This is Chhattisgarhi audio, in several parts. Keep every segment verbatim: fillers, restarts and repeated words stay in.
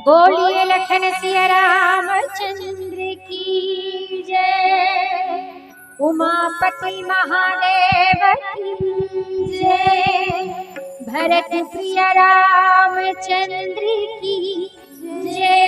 बोलिए लखन सिया रामचंद्र की जय, उमापति महादेव की जय, भरत प्रिय रामचंद्र की जय।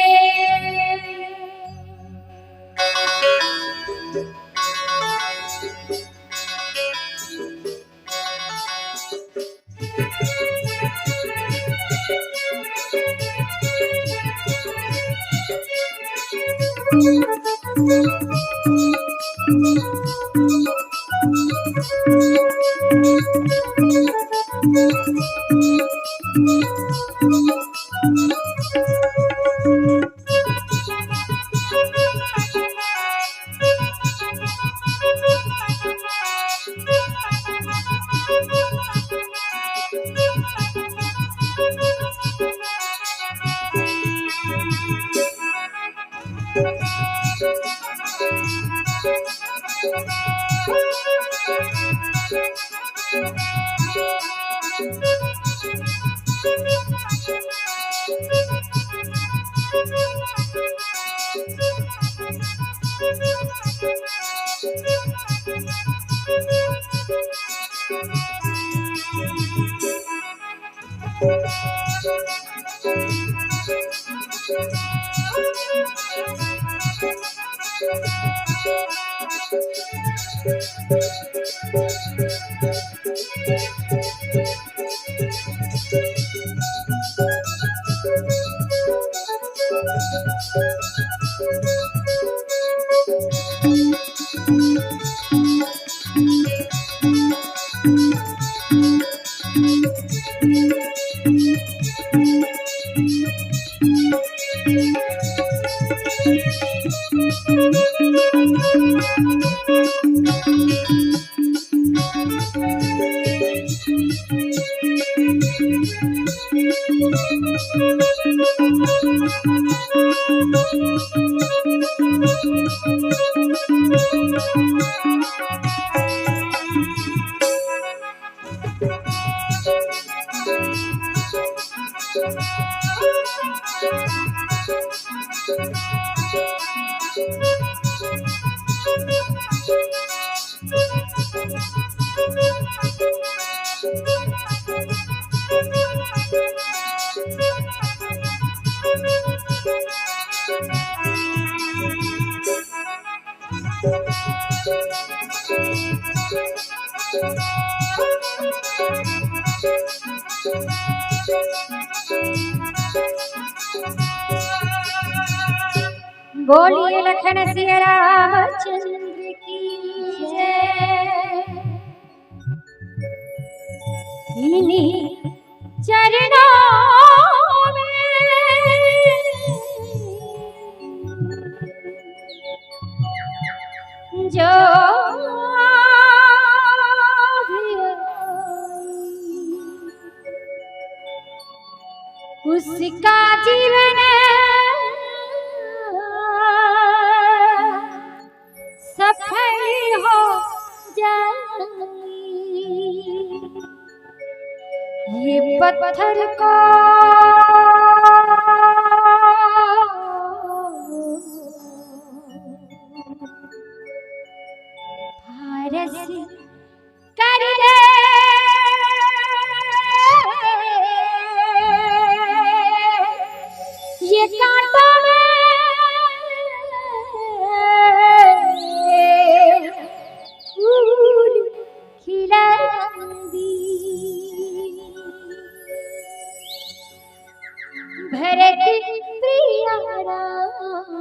बोलिए लखन सिया रामचंद्र की जय। इन्हीं चरणों में जो भी आई, उसका जीवन सफल हो जाए। ये पत्थर को पारस कर दे, ये कांटों में फूल खिला दी। भरत प्रिया राम,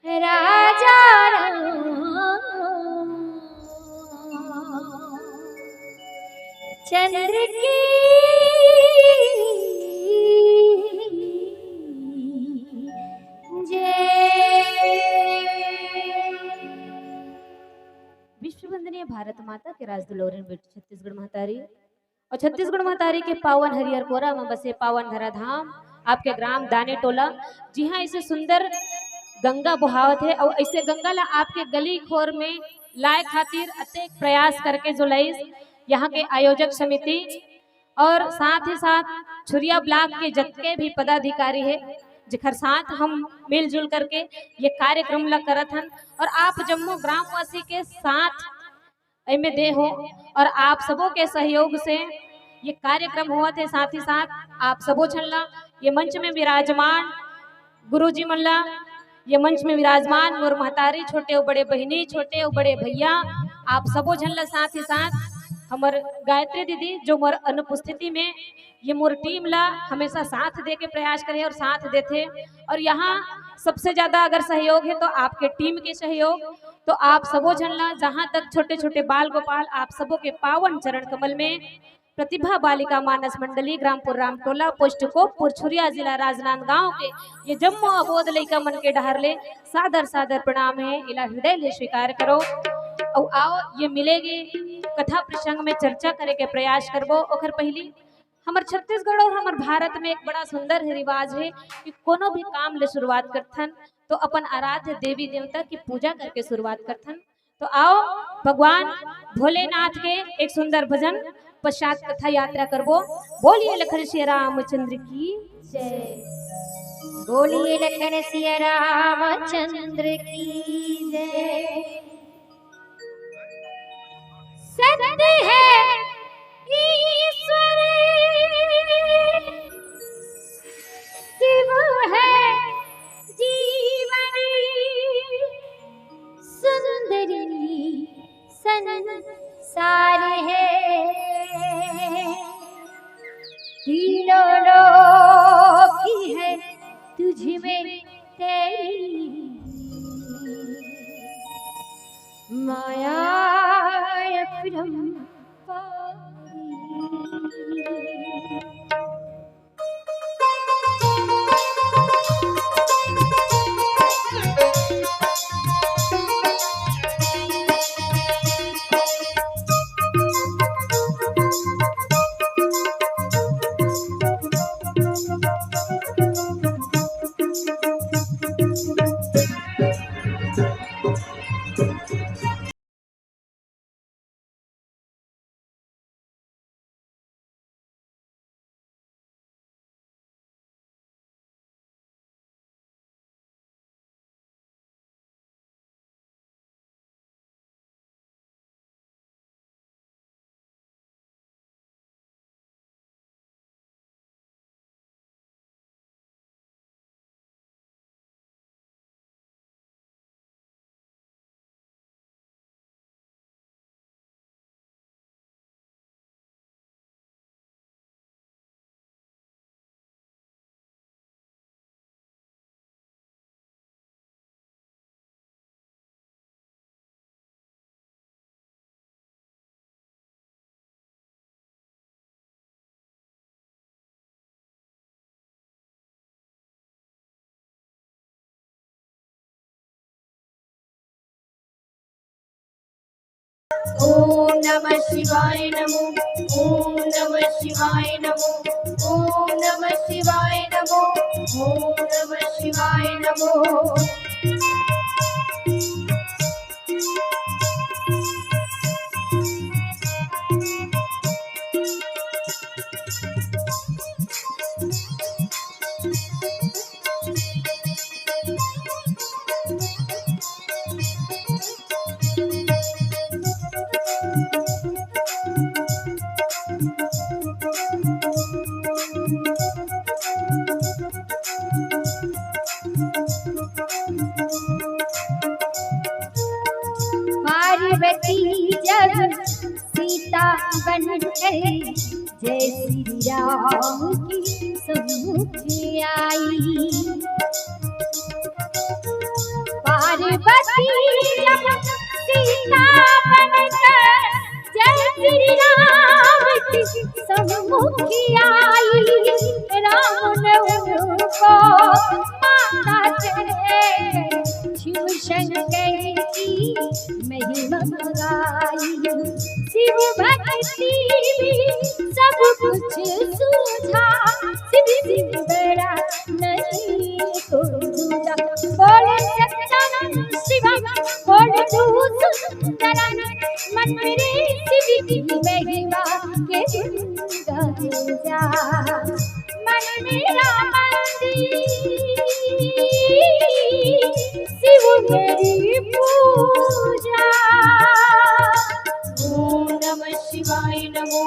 राजा राम चंद्र की जय। विश्व वंदनीय भारत माता के राज दुलौरन बेटी छत्तीसगढ़ महतारी, और छत्तीसगढ़ महतारी के पावन हरियर कोरा में बसे पावन धरा धाम, आपके ग्राम दानी टोला, जिहाँ ऐसे सुंदर गंगा बोहावत हे और ऐसे गंगा ला आपके गली खोर में लाए खातिर अतेक प्रयास करके जो लइस यहाँ के आयोजक समिति, और साथ ही साथ छुरिया ब्लॉक के जतके भी पदाधिकारी हे, जेकर साथ हम मिलजुल करके ये कार्यक्रम ला करत हन, और आप जम्मो ग्रामवासी के साथ एमे दे हो, और आप सबो के सहयोग से ये कार्यक्रम होवत हे। साथ ही साथ आप सबो झन ला, ये मंच में विराजमान गुरुजी मन ला, ये मंच में विराजमान मोर महतारी, छोटे अउ बड़े बहिनी, छोटे अउ बड़े भैया, आप सबो झन ला, साथ ही साथ हमर गायत्री दीदी जो मोर अनुपस्थिति में ये मोर टीम ला हमेशा साथ दे के प्रयास करे और साथ देथे। और यहाँ सबसे ज्यादा अगर सहयोग हे तो आपके टीम के सहयोग। तो आप सबो झन ला, जहाँ तक छोटे छोटे बाल गोपाल, आप सबो के पावन चरण कमल में प्रतिभा बालिका मानस मंडली, ग्रामपुर रामटोला, पोस्ट कोपपुर, छुरिया, जिला राजनांदगांव के ये जम्मो अबोध लइका मन के डहर ले सादर सादर प्रणाम हे, एला हृदय ले स्वीकार करो। अउ आओ, ये मिले गे कथा प्रसंग में चर्चा करे के प्रयास करबो। ओखर पहिली, हमर छत्तीसगढ़ और हमर भारत में एक बड़ा सुंदर रिवाज हे कि कोनो भी काम ले शुरुआत करथन तो अपन आराध्य देवी देवता की पूजा करके शुरुआत करथन। तो आओ, भगवान भोलेनाथ के एक सुंदर भजन पश्चात कथा यात्रा करबो। बोलिए लखन श्री रामचंद्र की जय। बोलिए लखन सिया रामचंद्र की जय। सत्य है ईश्वर, शिव है जीवन, सुंदरी संसार है। तीनों लोक की है तुझ में तेरी माया अपरंपार। ओम नमः शिवाय नमो, ओम नमः शिवाय नमो, ओम नमः शिवाय नमो, ओम नमः शिवाय नमो। पार्वती जब सीता बनकर जय श्री राम की सम्मुख आई। पार्वती जब सीता बनकर जय श्री राम की सम्मुख आई, राम ने उनको माता चढ़े शिव शंकर की महिमा गाई। शिव भक्ति में सब कुछ सूझा, शिव शिव बड़ा नहीं कोई दूजा। बोले सच्चा शिव, बोले तू सुंदरा, मन मेरे शिव की महिमा के गुण गाए। शिव मेरी पूजा। ओम नमः शिवाय नमो,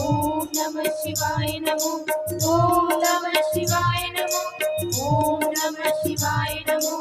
ओम नमः शिवाय नमो, ओम नमः शिवाय नमो, ओम नमः शिवाय नमो।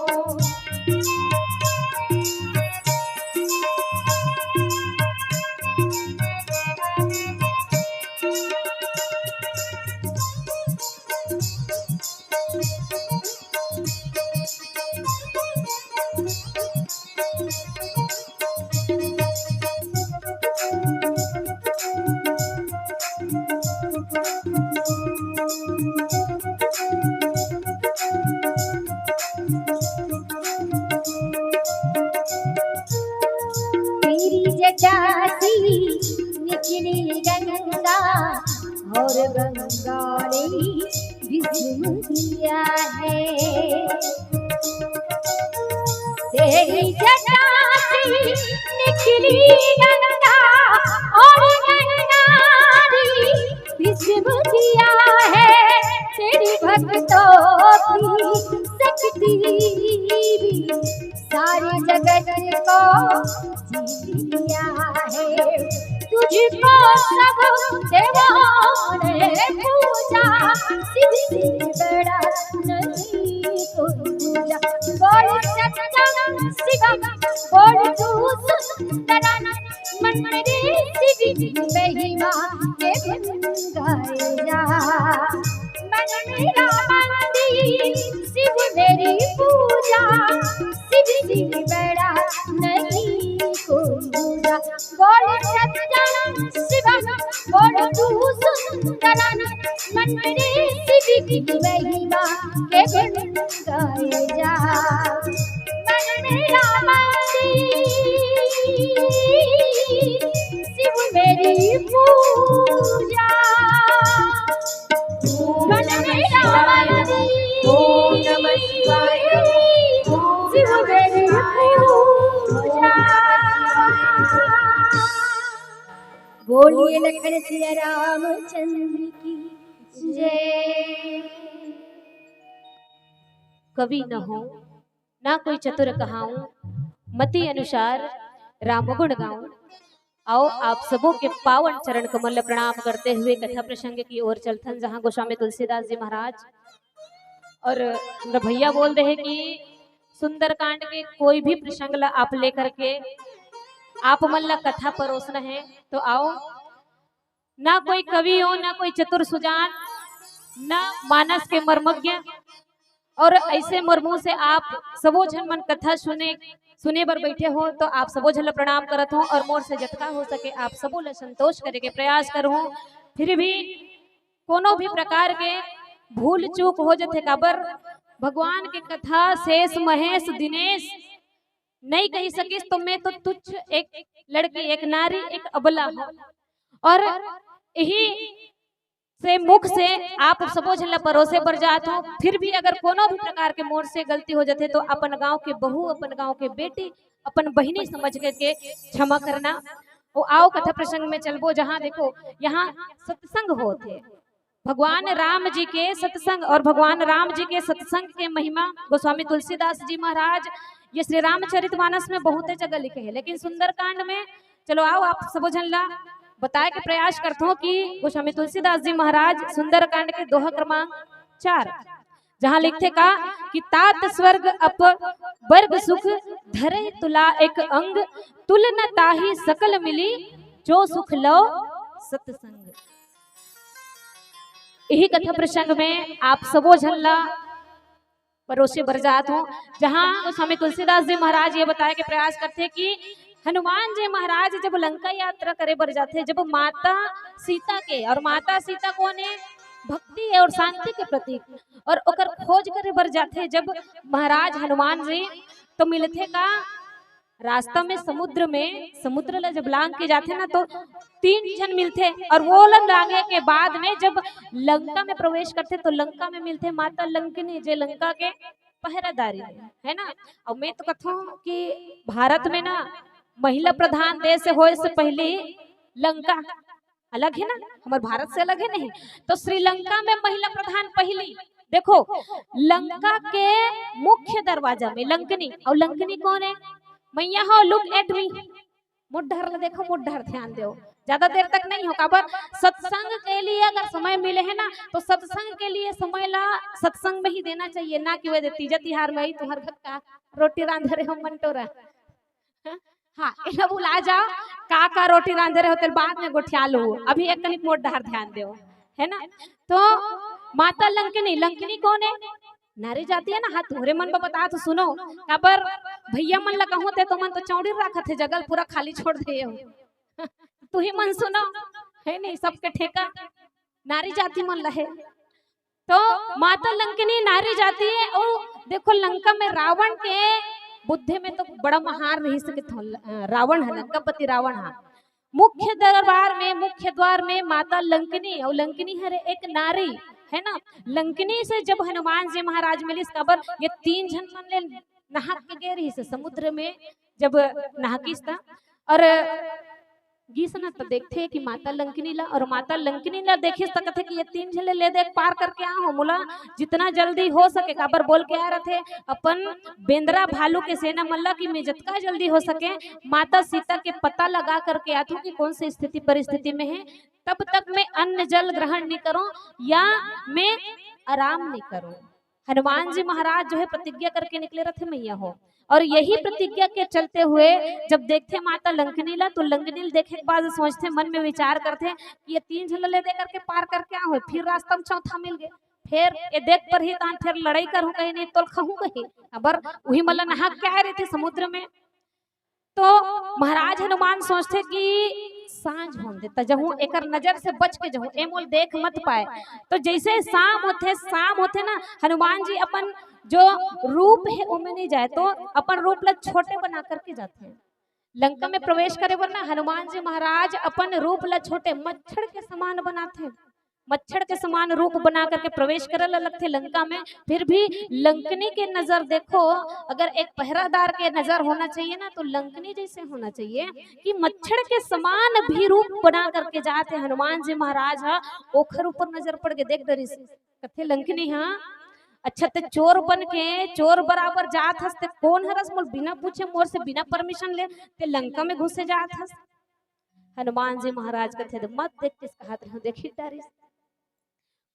तेरी जटा से निकली गंगा और गंगा ने विष्णु दिया है। तेरी जटा से निकली गंगा और गंगा ने विष्णु दिया है। तेरी भक्तों की शक्ति भी सारे जगत को जीत लिया है। तुझको सब देवों ने पूजा, शिव से बड़ा नहीं कोई दूजा। बोल सत्यम शिवम, बोल तू सुंदरम, मन मेरे शिव की महिमा के गुण गाए जा। मन मेरा मंदिर, शिव मेरी पूजा, शिव से बड़ा नहीं कोई दूजा। बोल सत्यम शिवम, बोल तू सुंदरम, मन मेरे शिव की महिमा के गुण गाए जा। मन मेरा मंदिर, शिव मेरी पूजा। ओम नमः शिवाय नमः, ओम नमः शिवाय नमः, ओम नमः शिवाय नमः। बोलिए लखन सिया रामचंद्र की जय। कवि न हो, ना कोई चतुर कहाऊं, मति अनुसार राम गुण गाऊं। आओ, आप सबों के पावन चरण कमल ल प्रणाम करते हुए कथा प्रसंग की ओर चलथन, जहां गोस्वामी तुलसीदास जी महाराज और हमर भैया बोल रहे कि सुंदरकांड के कोई भी प्रसंग ला आप लेकर के आप मन ला कथा परोसना है, तो आओ, ना कोई कवि हो, ना कोई चतुर सुजान, ना मानस के मर्मज्ञ, और ऐसे मोर मुंह से आप सबो झन मन कथा सुने, सुने बर बैठे हो, तो आप सबो झन ला प्रणाम करत हो और मोर से जतका हो सके आप सबो ला संतोष करे के प्रयास करहूं। फिर भी कोनो भी प्रकार के भूल चूक हो जथे, काबर भगवान के कथा शेष महेश दिनेश नहीं कही सकिस, तो मैं तो तुच्छ एक लड़की, एक नारी, एक अबला हूं। और यही से मुख से आप सबो झन ला परोसे बर जात हो। फिर भी अगर कोनो भी प्रकार के मोर से गलती हो जथे, तो अपन गांव के बहू, अपन गांव के बेटी, अपन बहिनी समझ के, के क्षमा करना। वो आओ कथा प्रसंग में चलबो, जहां देखो, यहां सत्संग होत हे। भगवान राम जी के सत्संग और भगवान राम जी के सत्संग के महिमा गोस्वामी तुलसीदास जी महाराज ये श्री रामचरित मानस में बहुते जगह लिखे हैं, लेकिन सुंदरकांड में, चलो आओ, आप सबो झन ला बताए के प्रयास करथों कि गोस्वामी तुलसीदास जी महाराज सुंदरकांड के दोहा क्रमांक चार, जहां लिखथे का कि तात स्वर्ग अप वर्ग सुख धरे तुला एक अंग, तुल न ताहि सकल मिली जो सुख लो सत्संग। यही कथा प्रसंग में आप सबो झन ला परोसे बर जात हूं, जहां स्वामी तुलसीदास जी महाराज ये बताए के प्रयास करथे कि हनुमान जी महाराज जब लंका यात्रा करे बर जाथे, जब माता सीता के, और माता सीता कौन है? भक्ति है और शांति के प्रतीक, और ओकर खोज करे बर जाथे जब महाराज हनुमान जी, तो मिलथे का रास्ता में समुद्र में, समुद्र ला जब लांग के जाथे ना, तो तीन झन मिलथे, और वो ला लांगे के बाद में जब लंका में प्रवेश करथे तो लंका में मिलथे माता लंकिनी, जे लंका के पहरादारी है, है ना। और मैं तो कथूं कि भारत में ना महिला प्रधान देश होए से पहली लंका अलग है ना, हमर भारत से अलग है नहीं, तो श्रीलंका में महिला प्रधान पहली, देखो, लंका के मुख्य दरवाजा में लंकनी, अउ लंकनी कोन हे? मैया हो, look at me, मोर डहर ला देखो, मोर डहर ध्यान देव। ज्यादा देर तक नहीं हो, काबर सत्संग के लिए अगर समय मिले हे ना, तो सत्संग के लिए समय ला सत्संग में ही देना चाहिए, ना कि वो दे तीजा तिहार में आई तुम्हार घर का रोटी रांधे रहे हो मन टोरा। हाँ, एला भुला जाओ, का का रोटी रांधे रहे हो, तेल बाद में गोठिया लो। अभी एक कनिक मोर डहर ध्यान देव, है ना? तो माता लंकनी, लंकनी कोन हे? नारी जाति हे ना। हाँ, तुहरे मन बर बता तो सुनो, काबर भैया मन ला कहूँ ते तो मन तो चौड़ी राखत हे, जगल पूरा खाली छोड़ दे हो। तुही मन सुनो, है नहीं, सबके ठेका नारी जाति मन ला हे। तो माता लंकनी नारी जाति हे। अउ देखो, लंका में रावण के बुद्धि में तो बड़ा महान रहिस के थो, अ, रावण हे, लंकापति रावण हे। मुख्य दरबार में, मुख्य द्वार में माता लंकनी, अउ लंकनी हरे एक नारी, है ना? लंकनी से जब हनुमान जी महाराज मिलिस, काबर ये तीन झन मन ले नहाक के गे रहिस समुद्र में, जब नहाकिस त, अउ गिस ना त देखथे कि माता लंकनी ला, अउ माता लंकनी ला देखिस त कथे कि ये तीन झन ले, ले दे के पार करके आ हो, मोला जितना जल्दी हो सके, काबर बोल के आ रथे अपन बेंदरा भालू के सेना मन ला कि मैं जतका जल्दी हो सके माता सीता के पता लगा करके आथूं कि कौन सी स्थिति परिस्थिति में हे, तब तक मैं अन्न जल ग्रहण नहीं करूं या मैं आराम नहीं करूं। हनुमान जी महाराज जो है प्रतिज्ञा करके निकले रथे मैया हो, अउ यही प्रतिज्ञा के चलते हुए जब देखथे माता लंकनी ला, तो लंकनी ला देखे के बाद सोचथे, मन में विचार करथे कि ये तीन झन ला ले दे करके पार करके आ हो, फिर रास्ता में चौथा मिल गे, फिर ये देख परही तान फिर लड़ाई करहूं कहीं, नहीं तो खाहूं कहीं, अबर उही मन ला नहाक के आए रहिथे समुद्र में। तो महाराज हनुमान सोचथे कि सांझ होन दे, त जहूं एकर नजर से बच के जहूं, ए मोल देख मत पाए। तो जैसे शाम होथे, शाम होथे ना, हनुमान जी अपन जो रूप हे ओमे नहीं जाए, तो अपन रूप ला छोटे बना करके जाथे। लंका में प्रवेश करे बर ना हनुमान जी महाराज अपन रूप ला छोटे मच्छर के समान बनाथे, मच्छर के समान रूप बना करके प्रवेश करे ला लगथे लंका में। फिर भी लंकनी के नजर देखो, अगर एक पहरादार के नजर होना चाहिए ना, तो लंकनी जैसे होना चाहिए कि मच्छर के समान भी रूप बना करके जाथे हनुमान जी महाराज ह। ओखर ऊपर नजर पड़ के देख डरिस, कथे लंकनी, हाँ, अच्छा, ते चोर बन के चोर बराबर जात हस, ते कोन हरस मोर बिना पूछे, मोर से बिना परमिशन ले ते लंका में घुसे जात हस? हनुमान जी महाराज कथे, मत देख किस कहत रहे, देखी डारिस।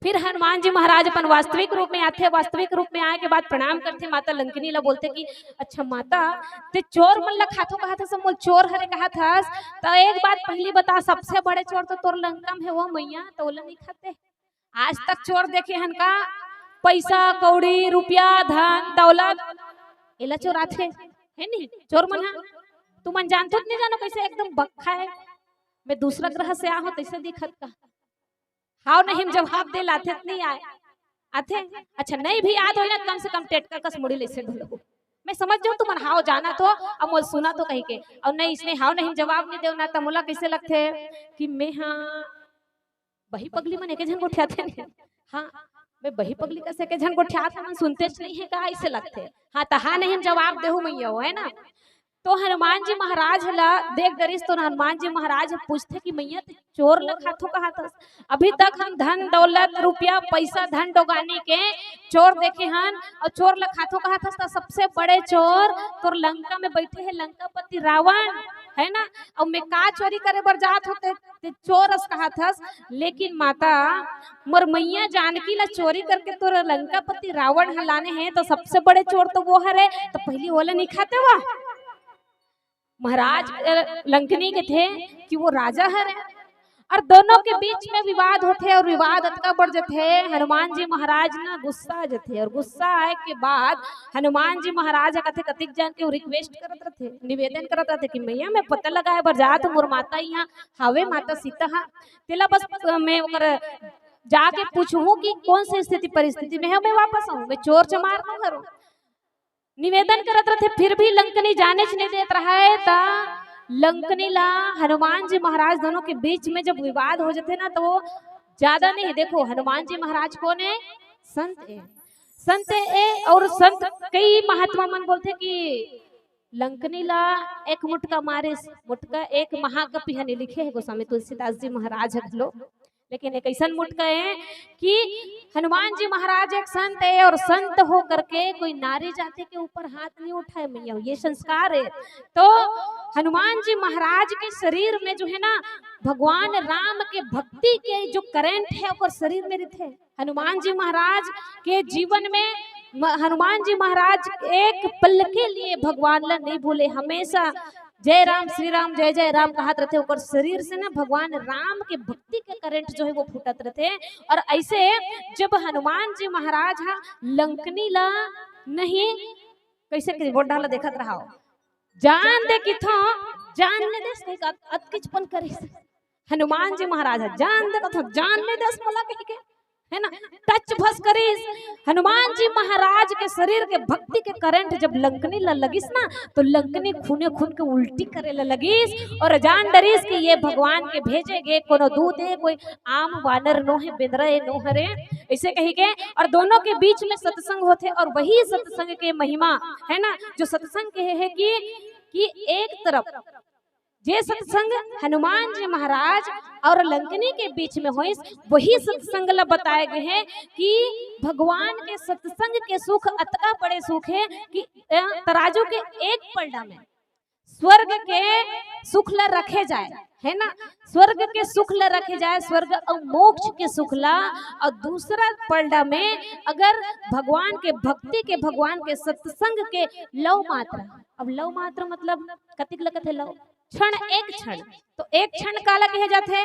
फिर हनुमान जी महाराज अपन वास्तविक रूप में आथे। वास्तविक रूप में आए के बाद प्रणाम करथे, माता लंकनी ला बोलथे कि अच्छा माता, ते चोर मन ला खाथो कहत हस, मोल चोर हरे कहत हस, त एक बात पहली बता, सबसे बड़े चोर तो तोर लंका में हे वो मैया, त ओला नहीं खाते। आज तक चोर देखे हन का? पैसा कौड़ी, रुपया, धन दौलत, एला चोराथे, है नहीं चोर मन हा? तुमन जानथो त नहीं जानो, कैसे एकदम बक्खा है। मैं दूसरा ग्रह से आ हो, तैसे दिखत का? हाव नहीं में जवाब दे लाथे त नहीं आए, आथे। अच्छा, नहीं भी याद होई ना, कम से कम टेटका कस मुड़ी ले से ढुलहू। मैं समझ जाऊं तुमन हाव जाना तो, अब मोल सुना तो कही के, अउ नहीं इसने हाव नहीं में जवाब नहीं देव ना, त मोला कैसे लगथे कि मैं हाँ बही पगली मन एके झन गोठियाथे नहीं। हाँ, मैं बही पगली कस एके झन गोठियाथे, मन सुनते नहीं है का, ऐसे लगथे। हाँ, त हाँ नहीं में जवाब देहू मैया हो, है ना? तो हनुमान जी महाराज ला देख डरिस, तो हनुमान जी महाराज पूछथे कि मैया, ते चोर ला खाथो कहत हस? अभी तक हम धन दौलत, रुपया, पैसा, धन डोगानी के चोर देखे हन, अउ चोर ला खाथो कहत हस, त सबसे बड़े चोर तोर लंका में बैठे हे, लंकापति रावण, है ना? अउ मैं का चोरी करे बर जात हो, ते, ते चोर अस कहत हस। लेकिन माता, मोर मैया जानकी ला चोरी करके तोर लंकापति रावण ह लाने हे, तो सबसे बड़े चोर तो वो हरे, तो पहली ओला नहीं खाते हुआ। महाराज, अ, लंकनी कथे कि वो राजा हरे। अउ दोनों के बीच में विवाद होथे अउ विवाद अतका बढ़ जथे, हनुमान जी महाराज ना गुस्सा आ जथे अउ गुस्सा आए के बाद हनुमान जी महाराज ह कथे, कतिक जान के request करत रथे, निवेदन करत रथे कि मैया, मैं पता लगाए बर जात हूँ, मोर माता यहाँ हावे, माता सीता हा, तेला बस, अ, मैं ओकर जाके पूछहूँ कि कौन से स्थिति परिस्थिति में है, मैं वापस आऊँ, मैं चोर चमार ना करूँ। निवेदन करत रथे, फिर भी लंकनी जानेच नहीं देत रहे। त लंकनी ला हनुमान जी महाराज दोनों के बीच में जब विवाद हो जाते ना, तो वो ज्यादा नहीं। देखो, हनुमान जी महाराज कौन है? संत है। संत है अउ संत कई महात्मा मन बोलथे कि लंकनी ला एक मुटका मारिस, मुटका एक महाकवि हने लिखे है गोस्वामी तुलसीदास जी महाराज ह घलो। लेकिन एक ऐसन मुटका है कि हनुमान जी महाराज एक संत है और संत होकर के कोई नारी जाति के ऊपर हाथ नहीं उठाए मैया, ये संस्कार है। तो हनुमान जी महाराज के शरीर में जो है ना, भगवान राम के भक्ति के जो करंट है ओकर शरीर में रहते हैं। हनुमान जी महाराज के जीवन में म-, हनुमान जी महाराज एक पल के लिए भगवान ला नहीं भूले, हमेशा जय राम श्री राम जय जय राम कहत रहते। ओकर शरीर से ना भगवान राम के भक्ति के करंट जो है वो फूटत रहते। और ऐसे जब हनुमान जी महाराज हा लंकनी ला नहीं, कैसे करी वो डाला देखत रहा, जान दे किथो, जान ले देस कहिके अत-, अतकिच पन करिस। हनुमान जी महाराज ह, जान दे कथो, जान ले देस मोला कहिके, है ना, टच भस करिस। हनुमान जी महाराज के शरीर के भक्ति के करंट जब लंकनी ला लगिस ना, तो लंकनी खूने खून के उल्टी करे ला लगिस और जान डरिस कि ये भगवान के भेजे गे कोनो दूत है, कोई आम वानर नो है, बेंदरा है नो हरे, ऐसे कहिके। और दोनों के बीच में सत्संग होथे और वही सत्संग के महिमा है ना, जो सत्संग के है कि कि एक तरफ जे सत्संग हनुमान जी महाराज और लंकनी के बीच में होइस, वही सत्संग ला बताए गए हैं कि भगवान के सत्संग के सुख अतका बड़े सुख है कि, अ, तराजू के एक पलड़ा में स्वर्ग के सुख ला रखे जाए, है ना, स्वर्ग के सुख ला रखे जाए, स्वर्ग और मोक्ष के सुख ला, और दूसरा पलड़ा में अगर भगवान के भक्ति के, भगवान के सत्संग के लव मात्र, अब लव मात्र मतलब कतिक लगत है लव, क्षण, एक क्षण, तो एक क्षण काला कहे जाथे,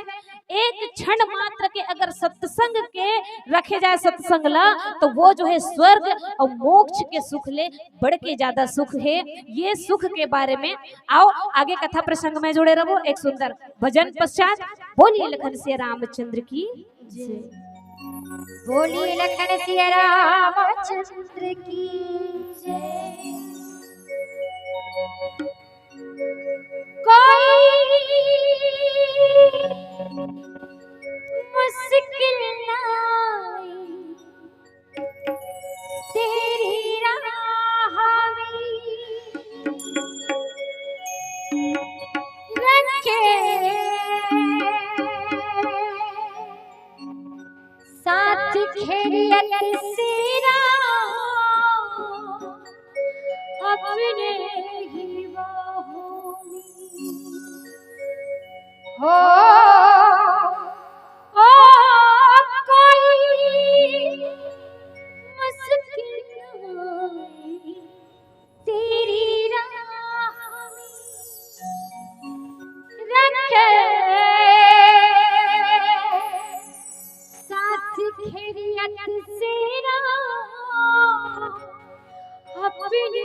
एक क्षण मात्र के अगर सत्संग के रखे जाए सत्संग ला, तो वो जो है स्वर्ग और मोक्ष के सुख ले बढ़ के ज्यादा सुख है। ये सुख के बारे में आओ आगे कथा प्रसंग में जुड़े रहो। एक सुंदर भजन पश्चात बोलिए लखन सिया रामचंद्र की जय। बोलिए लखन सिया रामचंद्र की जय। कोई मुश्किल ना आई तेरी राह में रखे साथ खैरियत से राम अपने ही बाहों में। हो, हो, कोई मुश्किल नहीं तेरी राह में रखे साथ खैरियत से राम अपने ही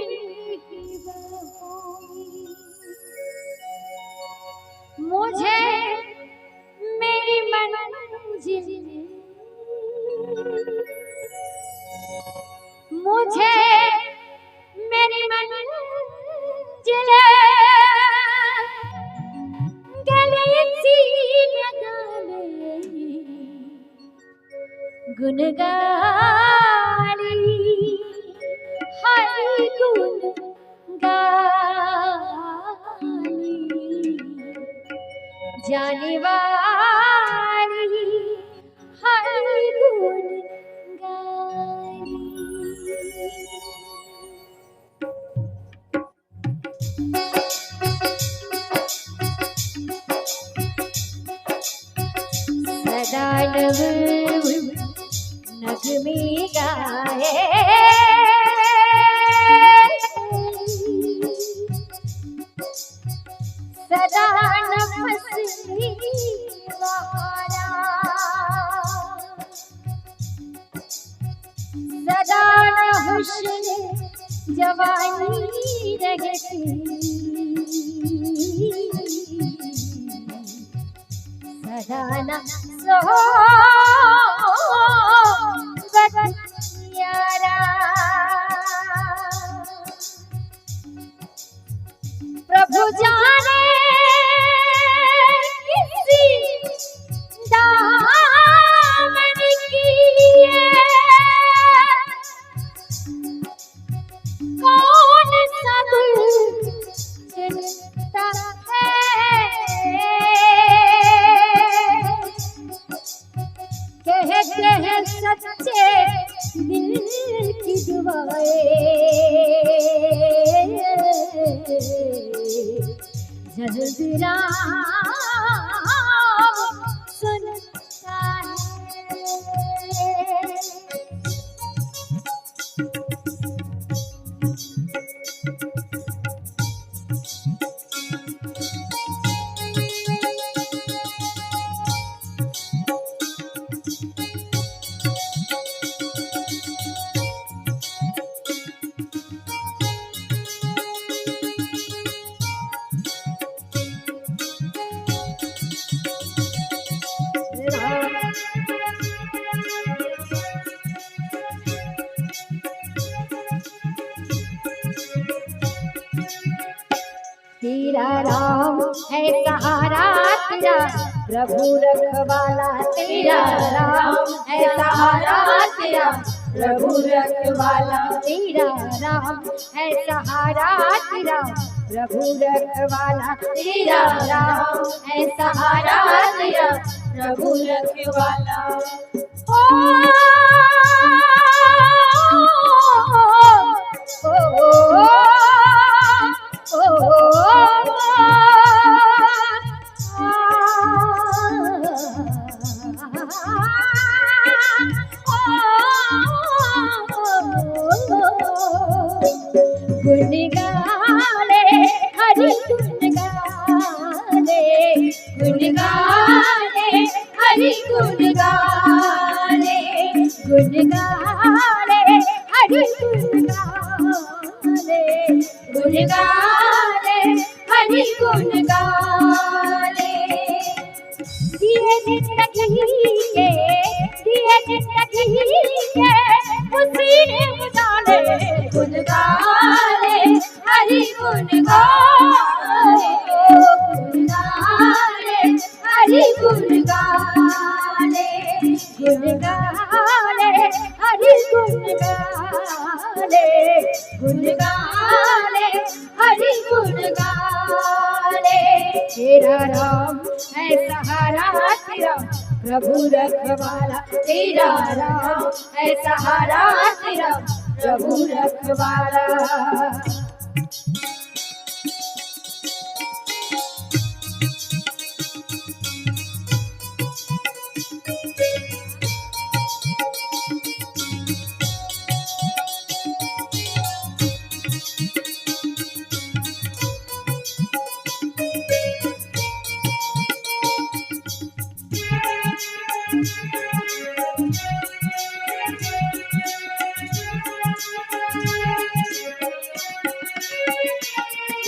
बाहों में। मुझे मेरी मंजिल, मुझे मेरी मंजिल गले से लगा ले, गुन गाली, हाय गुन गाली, जाने वाली, हाय गुन गाली। सदा नव नगमे गाए, सदा नफस निवारा। सदा न हुस्न जवानी रहती, सदा न सोबत यारा। प्रभु जाने किसी दामन की ये कौन सा गुल खिलता है। विराम सुनता है। तेरा राम है सहारा, तेरा प्रभु रखवाला। तेरा राम है सहारा, तेरा प्रभु रखवाला। तेरा राम है सहारा, तेरा प्रभु रखवाला। तेरा राम है सहारा, तेरा प्रभु रखवाला। ओ, ओ, ओ, ओ, ओ, ओ, गुण गा ले, हरि गुण गा ले, गुण गा ले, हरि गुण गा ले, गुण गा ले, हरि गुण गा ले, गुण गा ले, हरि गुण गा ले। दिए जिंदगी के, दिए जिंदगी के, उसी ने बुझा ले। गुण गा ले, हरि गुण गा ले, गुण गा ले, हरि गुण गा ले, गुण गा ले, हरि गुण गा ले, गुण गा ले, हरि गुण गा ले। तेरा राम है सहारा, तेरा प्रभु रखवाला। तेरा राम है सहारा, तेरा प्रभु रखवाला।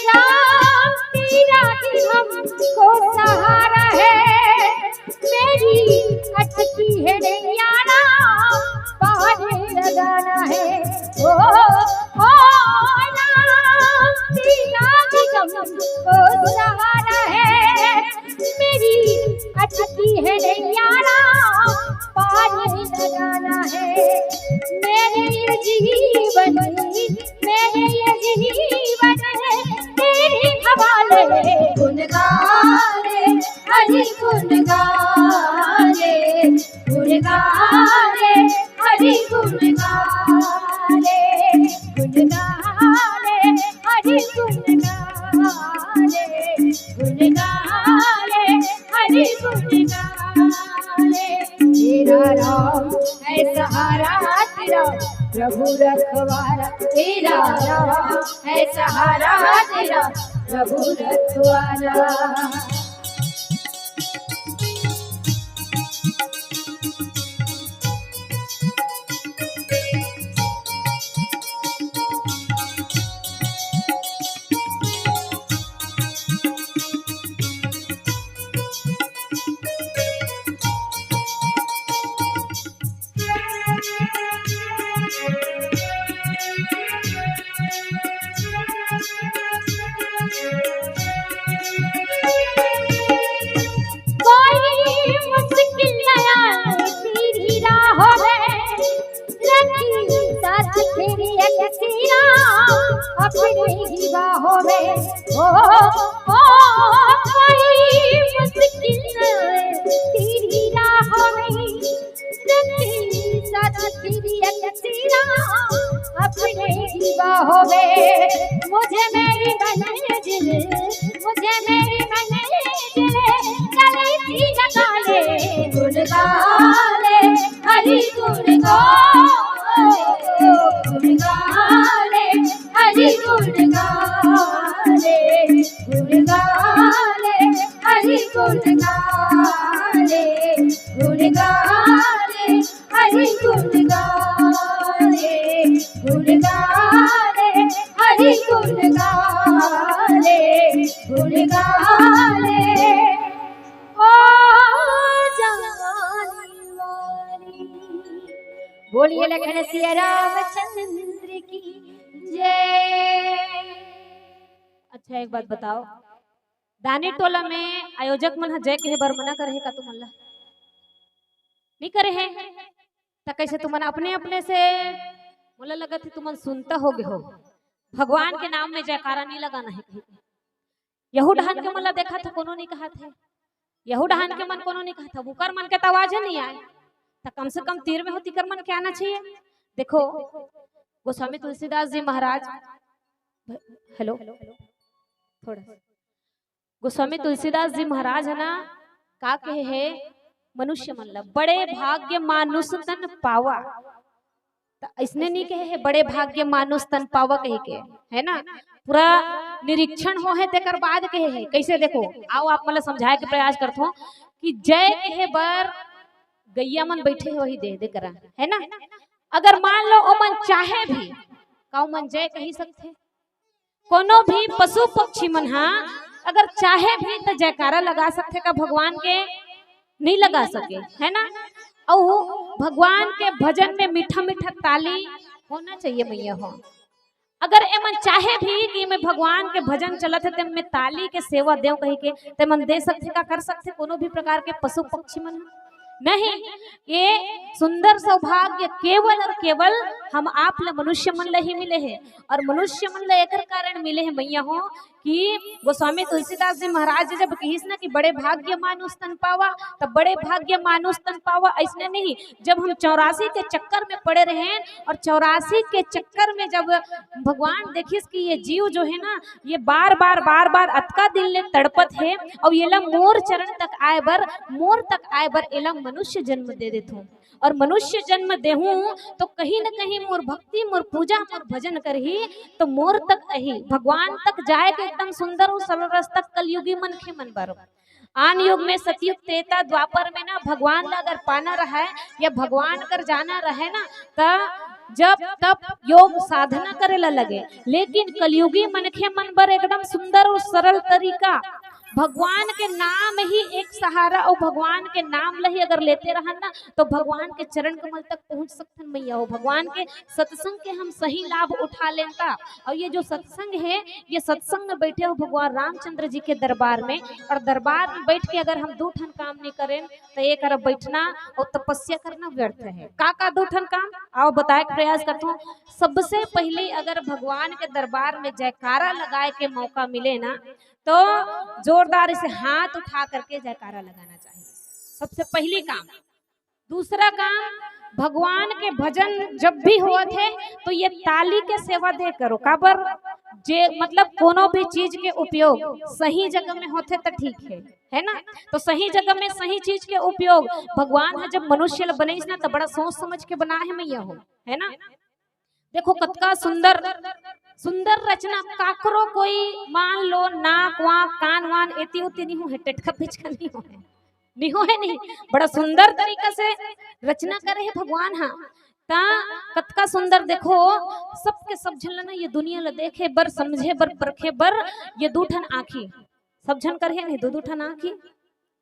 राम तेरा भी हमको सहारा है, मेरी अटकी है नैया राम, पार लगाना है। ओ, ओ, राम तेरा भी हमको सहारा है, मेरी अटकी है नैया राम, पार लगाना है। मेरे ये जीवन, मेरे ये जीवन है तेरे हवाले। गुण गा ले, हरि गुण गा ले, गुण गा ले, हरि गुण गा ले, गुण गा ले, हरि गुण गा ले, गुण गा ले, हरि गुण गा ले। तेरा राम है सहारा, तेरा प्रभु रखवाला। तेरा राम है सहारा, तेरा प्रभु रखवाला। कोई मुश्किल नया तेरी राह में, रखी साथ तेरी एक सीना अपनी ही बाहों में। ओ, ओ, कोई मुश्किल नया तेरी राह में, रखी साथ तेरी एक सीना अपनी ही बाहों में। मुझे मेरी मंजिल, मुझे मेरी फूल गाले ओ जानी वाली। बोलिए लखन सिया रामचंद्र की जय। अच्छा, एक बात बताओ, दानी टोला में आयोजक मन ह जय कहे बर मना करे हे का तुमन ला? नहीं करे हे। त कैसे तुमन अपने अपने से, मोला लगत हे तुमन सुनता होगे हो, भगवान के नाम में जयकारा नहीं लगाना है कहीं। यहू डहान के मन ला देखा था, कोनो नहीं कहा था, यहू डहान के मन कोनो नहीं कहा था, उकर मन के त आवाज ही नहीं आए, त कम से कम तीर में हो तिकर मन के आना चाहिए। देखो, गोस्वामी तुलसीदास जी महाराज, हेलो, थोड़ा सा। गोस्वामी तुलसीदास जी महाराज है ना, का कहे है, मनुष्य मन ला बड़े भाग्य मानुष तन पावा। त इसने नहीं कहे है बड़े भाग्य मानुष तन पावा कहे के, है ना? पूरा निरीक्षण हो है तेकर बाद कहे है। कैसे? देखो, आओ आप मतलब समझाए के प्रयास करत हो कि जय कहे बर गैया मन बैठे हो ही दे दे करा, है ना? अगर मान लो ओमन चाहे भी, का ओमन जय कही सकथे? कोनो भी पशु पक्षी मन हा अगर चाहे भी त जयकारा लगा सकथे का भगवान के? नहीं लगा सके, है ना? अउ भगवान के भजन में मीठा मीठा ताली होना चाहिए मैया हो। अगर एमन चाहे भी कि मैं भगवान के भजन चलत है, ते मैं ताली के सेवा देव कही के, ते मन दे सकथे का, कर सकथे कोनो भी प्रकार के पशु पक्षी मन? नहीं। ये सुंदर सौभाग्य केवल और केवल हम आप ल मनुष्य मन ल ही मिले है, और मनुष्य मन ल एकर कारण मिले है मैया हो कि गोस्वामी तुलसीदास जी महाराज जी जब कहिस ना कि बड़े भाग्य मानुष तन पावा, तब बड़े भाग्य मानुष तन पावा ऐसने नहीं। जब हम चौरासी के चक्कर में पड़े रहे और चौरासी के चक्कर में जब भगवान देखिस कि ये जीव जो है ना, ये बार बार बार बार अतका दिन ले तड़पत है, और येला मोर चरण तक आए बर, मोर तक आए बर एला मनुष्य जन्म दे देथूं, और मनुष्य जन्म देहूं तो कहीं न कहीं मोर भक्ति, मोर पूजा, मोर भजन करही, तो मोर तक अही। भगवान तक जाए के एकदम सुंदर और सरल रास्ता कलयुगी मनखे मन बर। आन युग में सतयुग, त्रेता, द्वापर में ना भगवान ला अगर पाना रहे या भगवान कर जाना रहे ना, त जप तप योग साधना करे ला लगे, लेकिन कलयुगी मनखे मन बर एकदम सुंदर और सरल तरीका, भगवान के नाम ही एक सहारा, और भगवान के नाम ला ही अगर लेते रहन ना, तो भगवान के चरण कमल तक पहुंच सकथन मैया हो। भगवान के सत्संग के हम सही लाभ उठा लेन ता। और ये जो सत्संग है, ये सत्संग में बैठे हो भगवान रामचंद्र जी के दरबार में, और दरबार में बैठ के अगर हम दू ठन काम नहीं करें, तो ये कर बैठना और तपस्या करना व्यर्थ है। का का दू ठन काम, आओ बताए के प्रयास करता हूँ। सबसे पहले अगर भगवान के दरबार में जयकारा लगाए के मौका मिले ना, तो जोरदार से हाथ उठा करके जयकारा लगाना चाहिए, सबसे पहली काम। दूसरा काम, भगवान के भजन जब भी होत है, तो ये ताली के सेवा दे करो। काबर? जे, मतलब, कोनो भी चीज के उपयोग सही जगह में होथे, तो ठीक है, है ना? तो सही जगह में सही चीज के उपयोग, भगवान ह जब मनुष्य ल बनइस ना, तो बड़ा सोच समझ के बना है मैया हो, है ना? देखो, कतका सुंदर, सुंदर रचना। काकरो कोई, मान लो, नाक वाक, कान वान, एती ओती नहीं हो है, टेटका पिचका नहीं हो है, नहीं हो है, नहीं। बड़ा सुंदर तरीका से रचना करे है भगवान हा। ता कतका सुंदर, देखो, सबके सब झन ल ना ये दुनिया ल देखे बर, समझे बर, परखे बर ये दू ठन आँखी, सब झन कर हे नहीं, दू दू ठन आँखी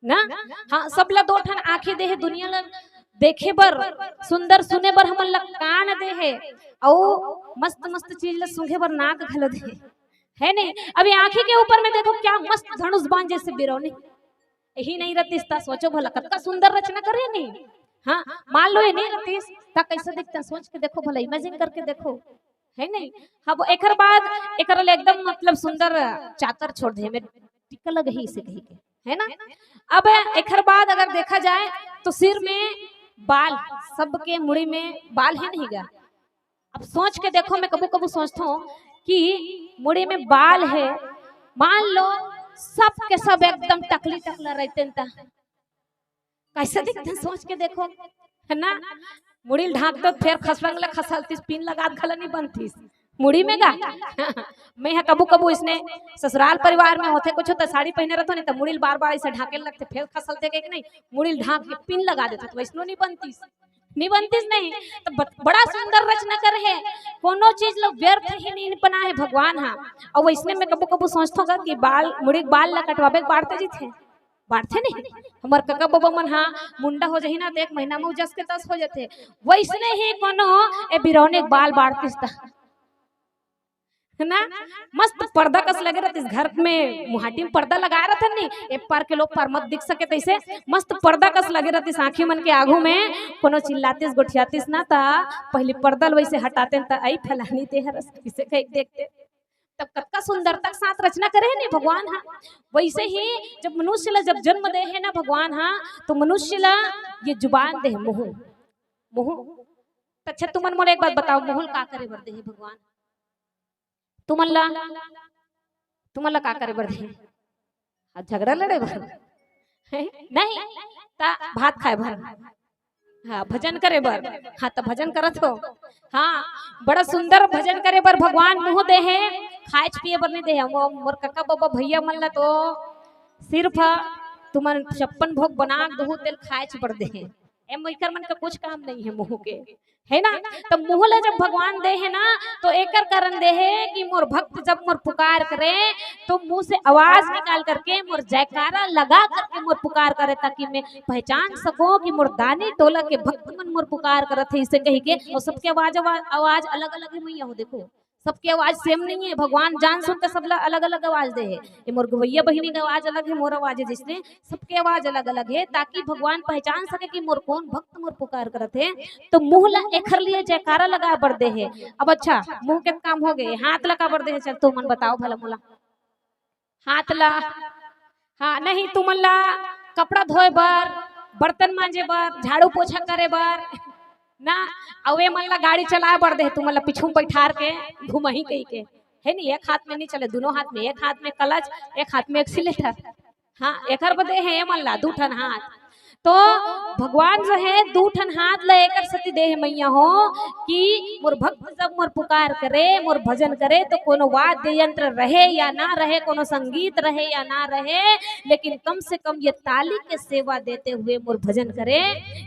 ना। हाँ, सब ल दो ठन आँखी दे हे दुनिया ल देखे बर, सुंदर सुने बर हमन ल कान दे हे, अउ मस्त मस्त चीज ल सूंघे बर नाक घलो दे हे, है नहीं? अब ये आँखी के ऊपर में देखो, क्या मस्त धनुष बाण जैसे बिरौनी। यही नहीं रहतीस ता सोचो भला, कतका सुंदर रचना करे नहीं। हाँ, मान लो ये नहीं रहतीस ता कैसे दिखता, सोच के देखो भला, इमेजिन करके देखो, है नहीं? अब एकर बाद एकर ले एकदम, मतलब, सुंदर चाकर छोड़ दे, में टिका लग ही इसे कही के, है ना? अब एकर बाद अगर देखा जाए तो सिर में बाल, सबके मुड़ी में बाल है नहीं गा? अब सोच के देखो, मैं कबू कबू सोचता हूँ कि मुड़ी में बाल है, मान लो सब के सब एकदम टकली टकला रहते न, ता कैसे दिखते, सोच के देखो, है ना? मुड़ी ल ढांक दो, फेर खसरंग ले खसलतीस, पिन लगा घला नहीं बनतीस मुड़ी में गा। मैं हा कबू कबू इसने ससुराल परिवार में होथे कुछ, तो साड़ी पहने रहतो नहीं, तो मुड़ी ल बार बार इसे ढांके लगथे, फेर खसलथे के नहीं, मुड़ी ल ढांक के पिन लगा देथे, तो वैसनो नहीं बनतीस। नहीं बनतीस नहीं। तो ब-, बड़ा सुंदर रचना करे हे, कोनो चीज ला व्यर्थ ही नहीं बनाए हे भगवान। हाँ, अउ वइसने में कभू कभू सोचथों गा कि बाल, मुड़ी के बाल ला कटवाबे के बाढ़ते जीथे, बाढ़ते नहीं। हमर कका बबा मन हा मुंडा हो जाही ना, तो एक महीना में उ जस के तस हो जाथे। वइसने ही कोनो ए बिरौनी के बाल बाढ़तीस त, है ना, मस्त पर्दा कस लगे रहतीस। घर में मुहाटी में पर्दा लगाए रहथन नी, ए पार के लोग पार मत दिख सके, तइसे मस्त पर्दा कस लगे रहतीस आँखी मन के आगू में। कोनो चिल्लातीस गोठियातीस ना, त पहली पर्दा ल वइसे हटातेन, त आई फलानी ते हरस, इसे कह के देखते। तब कतका सुंदरता के साथ रचना करे हे नी भगवान हा। वइसे ही जब मनुष्य ला जब जन्म दे हे ना भगवान हा, तो मनुष्य ला ये जुबान दे हे, मुँह, मुँह। त अच्छा, तुमन मोला एक बात बताओ, मुँह ल का करे बर दे हे भगवान? तुमन ला, तुमन ला का करे बर दे? हाँ, झगड़ा लड़े बर? हैं? नहीं, त भात खाए बर, हाँ, भजन करे बर। हाँ, त भजन करत हो। हाँ, बड़ा सुंदर भजन करे बर भगवान मुँह दे हे, खाएच पिए बर नहीं दे हे। वो मोर कका बबा भैया मन ला तो सिर्फ तुमन छप्पन भोग बना के दुहू तेल खाएच बर दे हे। एम एकर मन का कुछ काम नहीं हे मुँह के, है ना? त मुँह ला जब भगवान दे हे ना, तो एकर कारण दे हे कि मोर भक्त जब मोर पुकार करे, तो मुँह से आवाज निकाल करके, मोर जयकारा लगा करके मोर पुकार करे, ताकि मैं पहचान सकों कि मोर दानी टोला के भक्त मन मोर पुकार करत हे, इसे कहि के। अउ सबके आवाज, आवाज, आवाज अलग-अलग हे मैया हो, देखो, सबके आवाज same नहीं हे। भगवान जान सुन के सबला अलग-अलग आवाज दे हे। ये मोर गवैया बहिनी के आवाज अलग हे, मोर आवाज हे, जइसने सबके आवाज अलग-अलग हे, ताकि भगवान पहचान सके कि मोर कोन भक्त मोर पुकार करत हे। तो मुँह ला एखर लिए जयकारा लगाए बर दे हे। अब अच्छा, मुँह के काम हो गे, हाथ ला काबर दे हे? चल, तुमन बताओ भला मोला। हाथ ला, हाँ, नहीं, तुमन ला कपड़ा धोए बर, बर्तन मांजे बर, झाड़ू पोछा करे बर ना, अउ ए मन ला गाड़ी चलाए बर दे हे, तुमन ला पीछू में बैठार के घुमही कहि के, है नी? एक हाथ में नहीं चले, दोनों हाथ में, एक हाथ में clutch, एक हाथ में accelerator। हाँ, एकर बर दे हे ए मन ला दू ठन हाथ। तो भगवान जो हे दू ठन हाथ ला एकर सेती दे हे मैया हो कि मोर भक्त जब मोर पुकार करे, मोर भजन करे, तो कोनो वाद्य यंत्र रहे या ना रहे, कोनो संगीत रहे या ना रहे, लेकिन कम से कम ये ताली के सेवा देते हुए मोर भजन करे,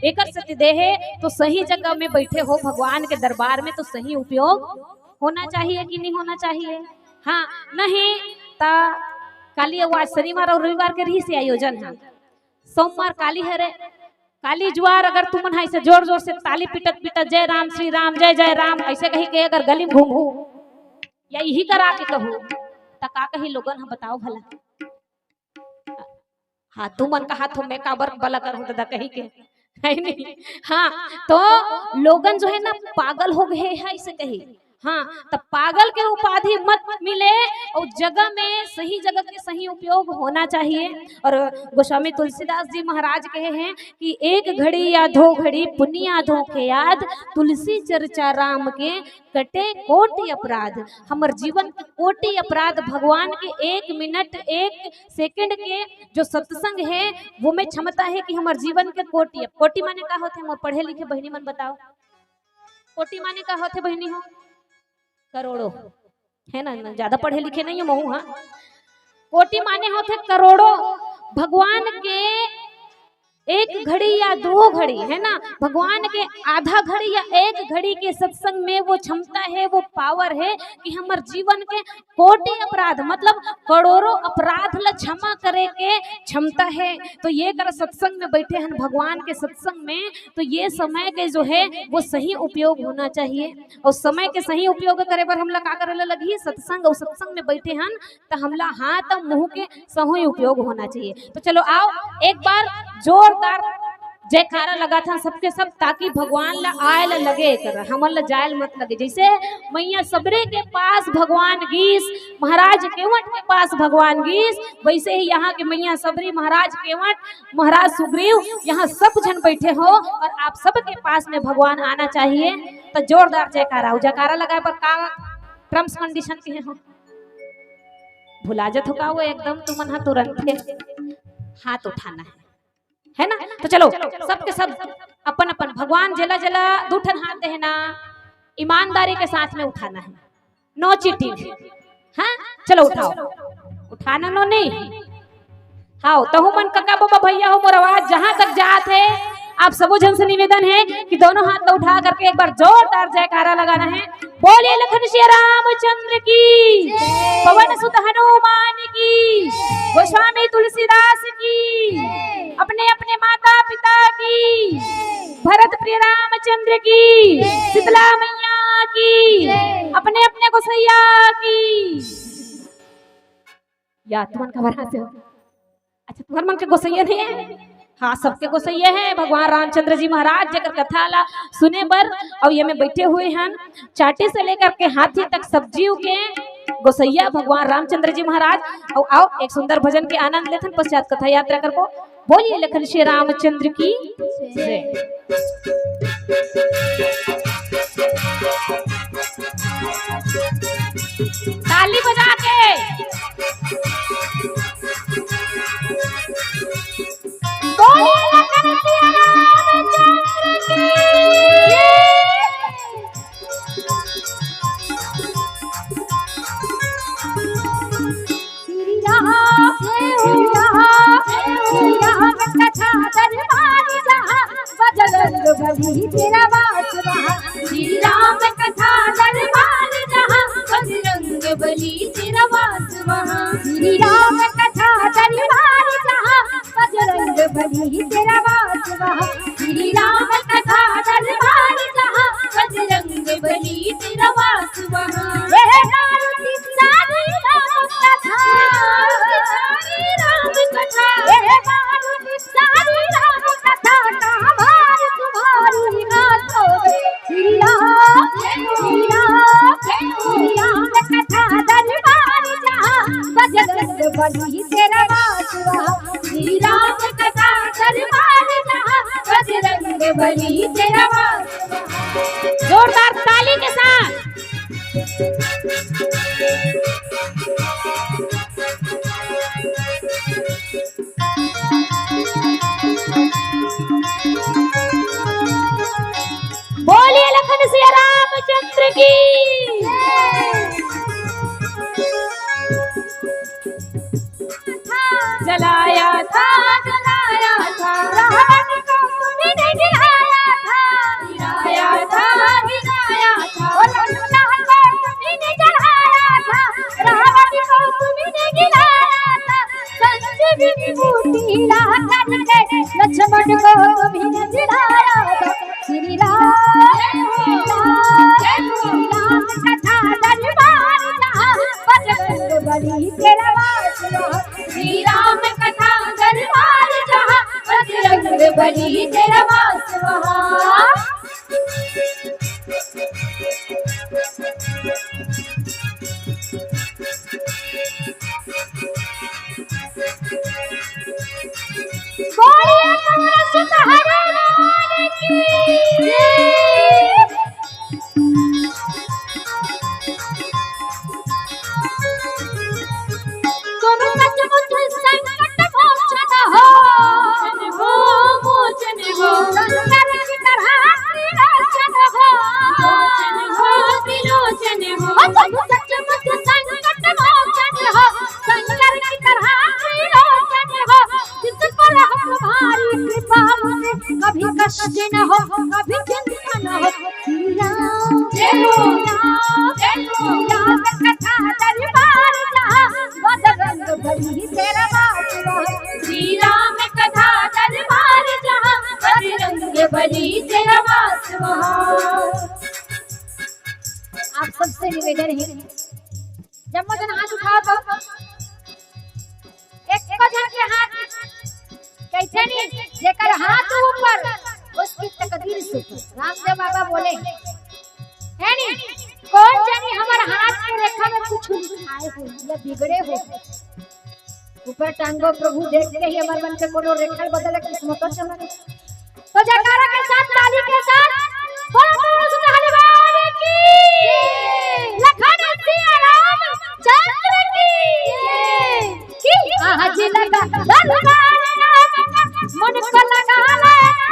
एकर सेती दे हे। तो सही जगह में बैठे हो भगवान के दरबार में, तो सही उपयोग होना चाहिए कि नहीं होना चाहिए? हाँ, नहीं त काली अउ आज शनिवार अउ रविवार के रहिस हे आयोजन ह, सोमवार काली हरे, काली जुआर अगर तुमन ह ऐसे जोर जोर से ताली पीटत पीटत जय राम श्री राम, जय जय राम ऐसे कहि के अगर गली में घूमहू या इही करा के कहू, त का कही लोगन ह, बताओ भला। हाँ, तुमन कहा थो मैं काबर बला करहूँ ददा कहि के, है नहीं? हाँ, तो लोगन जो है ना पागल हो गए हैं इसे कही। हाँ, तो पागल के उपाधि मत मिले, अउ जगह में सही जगह के सही उपयोग होना चाहिए। अउ गोस्वामी तुलसीदास जी महाराज कहे हैं कि एक घड़ी या दो घड़ी पुनिया धोखे याद, तुलसी चर्चा राम के कटे कोटि अपराध। हमर जीवन के कोटि अपराध भगवान के एक मिनट, एक सेकंड के जो सत्संग हे, वो में क्षमता हे कि हमर जीवन के कोटि, कोटि माने का होथे? मोर पढ़े लिखे बहिनी मन बताओ, कोटि माने का होथे बहिनी हो? करोड़ों, है ना? ना, ज्यादा पढ़े लिखे नहीं हो महू, हाँ। कोटि माने होथे करोड़ों। भगवान के एक घड़ी या दो घड़ी, है ना, भगवान के आधा घड़ी या एक घड़ी के सत्संग में वो क्षमता हे, वो power हे कि हमर जीवन के कोटि अपराध, मतलब करोड़ों अपराध ला क्षमा करे के क्षमता हे। तो ये कर सत्संग में बैठे हन, भगवान के सत्संग में, तो ये समय के जो हे वो सही उपयोग होना चाहिए। अउ समय के सही उपयोग करे बर हमला का करे ला लगही? सत्संग। अउ सत्संग में बैठे हन त हमला हाथ अउ मुंह के सही उपयोग होना चाहिए। तो चलो आओ एक बार जोरदार जयकारा लगाथन सबके सब, ताकि भगवान ला आए ला लगे, एकर हमन ला जाए ला मत लगे। जैसे मैया सबरी के पास भगवान गीस, महाराज केवट के पास भगवान गीस, वैसे ही यहाँ के मैया सबरी, महाराज केवट, महाराज सुग्रीव, यहाँ सब झन बैठे हो और आप सबके पास में भगवान आना चाहिए। तो जोरदार जयकारा, अउ जयकारा लगाए बर का terms condition कहे हो? भुला जत हो का वो एकदम तुमन हा तुरंत के हाथ उठाना है, है ना? तो चलो सबके सब अपन अपन भगवान जेला जेला दू ठन हाथ दे हे ना, ईमानदारी के साथ में उठाना है, no cheating। हाँ, चलो उठाओ, उठाना नो नहीं। हाँ, तहु मन कका बबा भैया हो, मोर आवाज जहां तक जात हे, आप सबो झन से निवेदन हे कि दोनों हाथ ला उठा करके एक बार जोरदार जयकारा लगाना हे। बोलिए लखन श्री रामचंद्र की, पवन सुत हनुमान की, गोस्वामी तुलसीदास की, अपने अपने माता पिता की, भरत प्रिय रामचंद्र की, शीतला मैया की, अपने अपने गोसैया की। या तुमन का बरा से हो? अच्छा, तुमन मन के गोसैया नहीं है? हाँ, सबके गोसैया है भगवान रामचंद्र जी महाराज, जेकर कथा ला सुने बर अउ ये में बैठे हुए हन, चाटी से लेकर के हाथी तक सब जीव के गोसैया भगवान रामचंद्र जी महाराज। अउ आओ, एक सुंदर भजन के आनंद लेथन, पश्चात कथा यात्रा करबो। बोलिए लखन श्री रामचंद्र की जय। ताली बजा के। बोलिए लखन सिया रामचंद्र की। श्री राम, श्री राम, श्री राम कथा दरबार जहाँ, बजरंग बली तेरा वास वहाँ। श्री राम कथा दरबार जहाँ, बजरंग बली तेरा वास वहाँ। श्री राम कथा दरबार जहाँ, बजरंग बली तेरा वास वहाँ। श्री राम कथा दरबार जहाँ, बजरंग बली तेरा वास वहाँ। हे मारुति सारी राम कथा, सारी राम कथा। हे मारुति सारी राम कथा, कहाँ भार तुम्हारी हाथों में। श्री राम, श्री राम, श्री राम कथा दरबार जहाँ, बजरंग बली तेरा वास वहाँ। श्री राम कथा दरबार जहाँ, बजरंग बली तेरा वास वहाँ। जोरदार ताली के साथ। बोलिए लखन सिया रामचंद्र की। जलाया था, जलाया था, रावण को तुमने गिराया था। गिराया था, गिराया था, ओ लखन को तुमने गिराया था, रावण को तुमने गिराया था। संजीवनी बूटी ला करके लक्ष्मण को तुम्हें जिलाया था। श्री राम, श्री राम, श्री राम कथा दरबार जहाँ, बजरंग बली तेरा वास वहाँ। श्री राम कथा दरबार जहाँ, बजरंग बली तेरा वास वहाँ। बोलिए पवन सुत हनुमान की जय। तुम सचमुच संकट मोचन हो, मोचन हो, मोचन हो। शंकर की तरह त्रिलोचन हो, मोचन हो, त्रिलोचन हो। ओ तुम सचमुच संकट मोचन हो, शंकर की तरह त्रिलोचन हो। जिस पर हो तुम्हारी कृपा मुझे कभी कष्ट न हो, कभी चिंता न हो। श्री राम, जय हो। श्री राम, जय हो। श्री राम कथा दरबार जहाँ, बजरंग बली तेरा वास वहाँ। श्री राम कथा दरबार जहाँ, बजरंग बली तेरा वास वहाँ। आप सबसे निवेदन है, जब मैं हाथ उठाओ तो एक झन के हाथ कइसे नहीं, जेकर हाथ ऊपर, उसकी तकदीर सुपर। रामदेव बाबा बोले, है नी, कोन जानी हमर हाथ के रेखा में कुछ लिखाए हो या बिगड़े हो। ऊपर टांगो प्रभु, देखते ही हमर मन के कोनो रेखा बदल, किस्मत चमके। तो जयकारा के साथ, ताली के साथ बोलो, बोलो सुत हनुमान की, लखन सिया राम चंद्र की। की आज लगा दरबार राम का, मन को लगा लेना।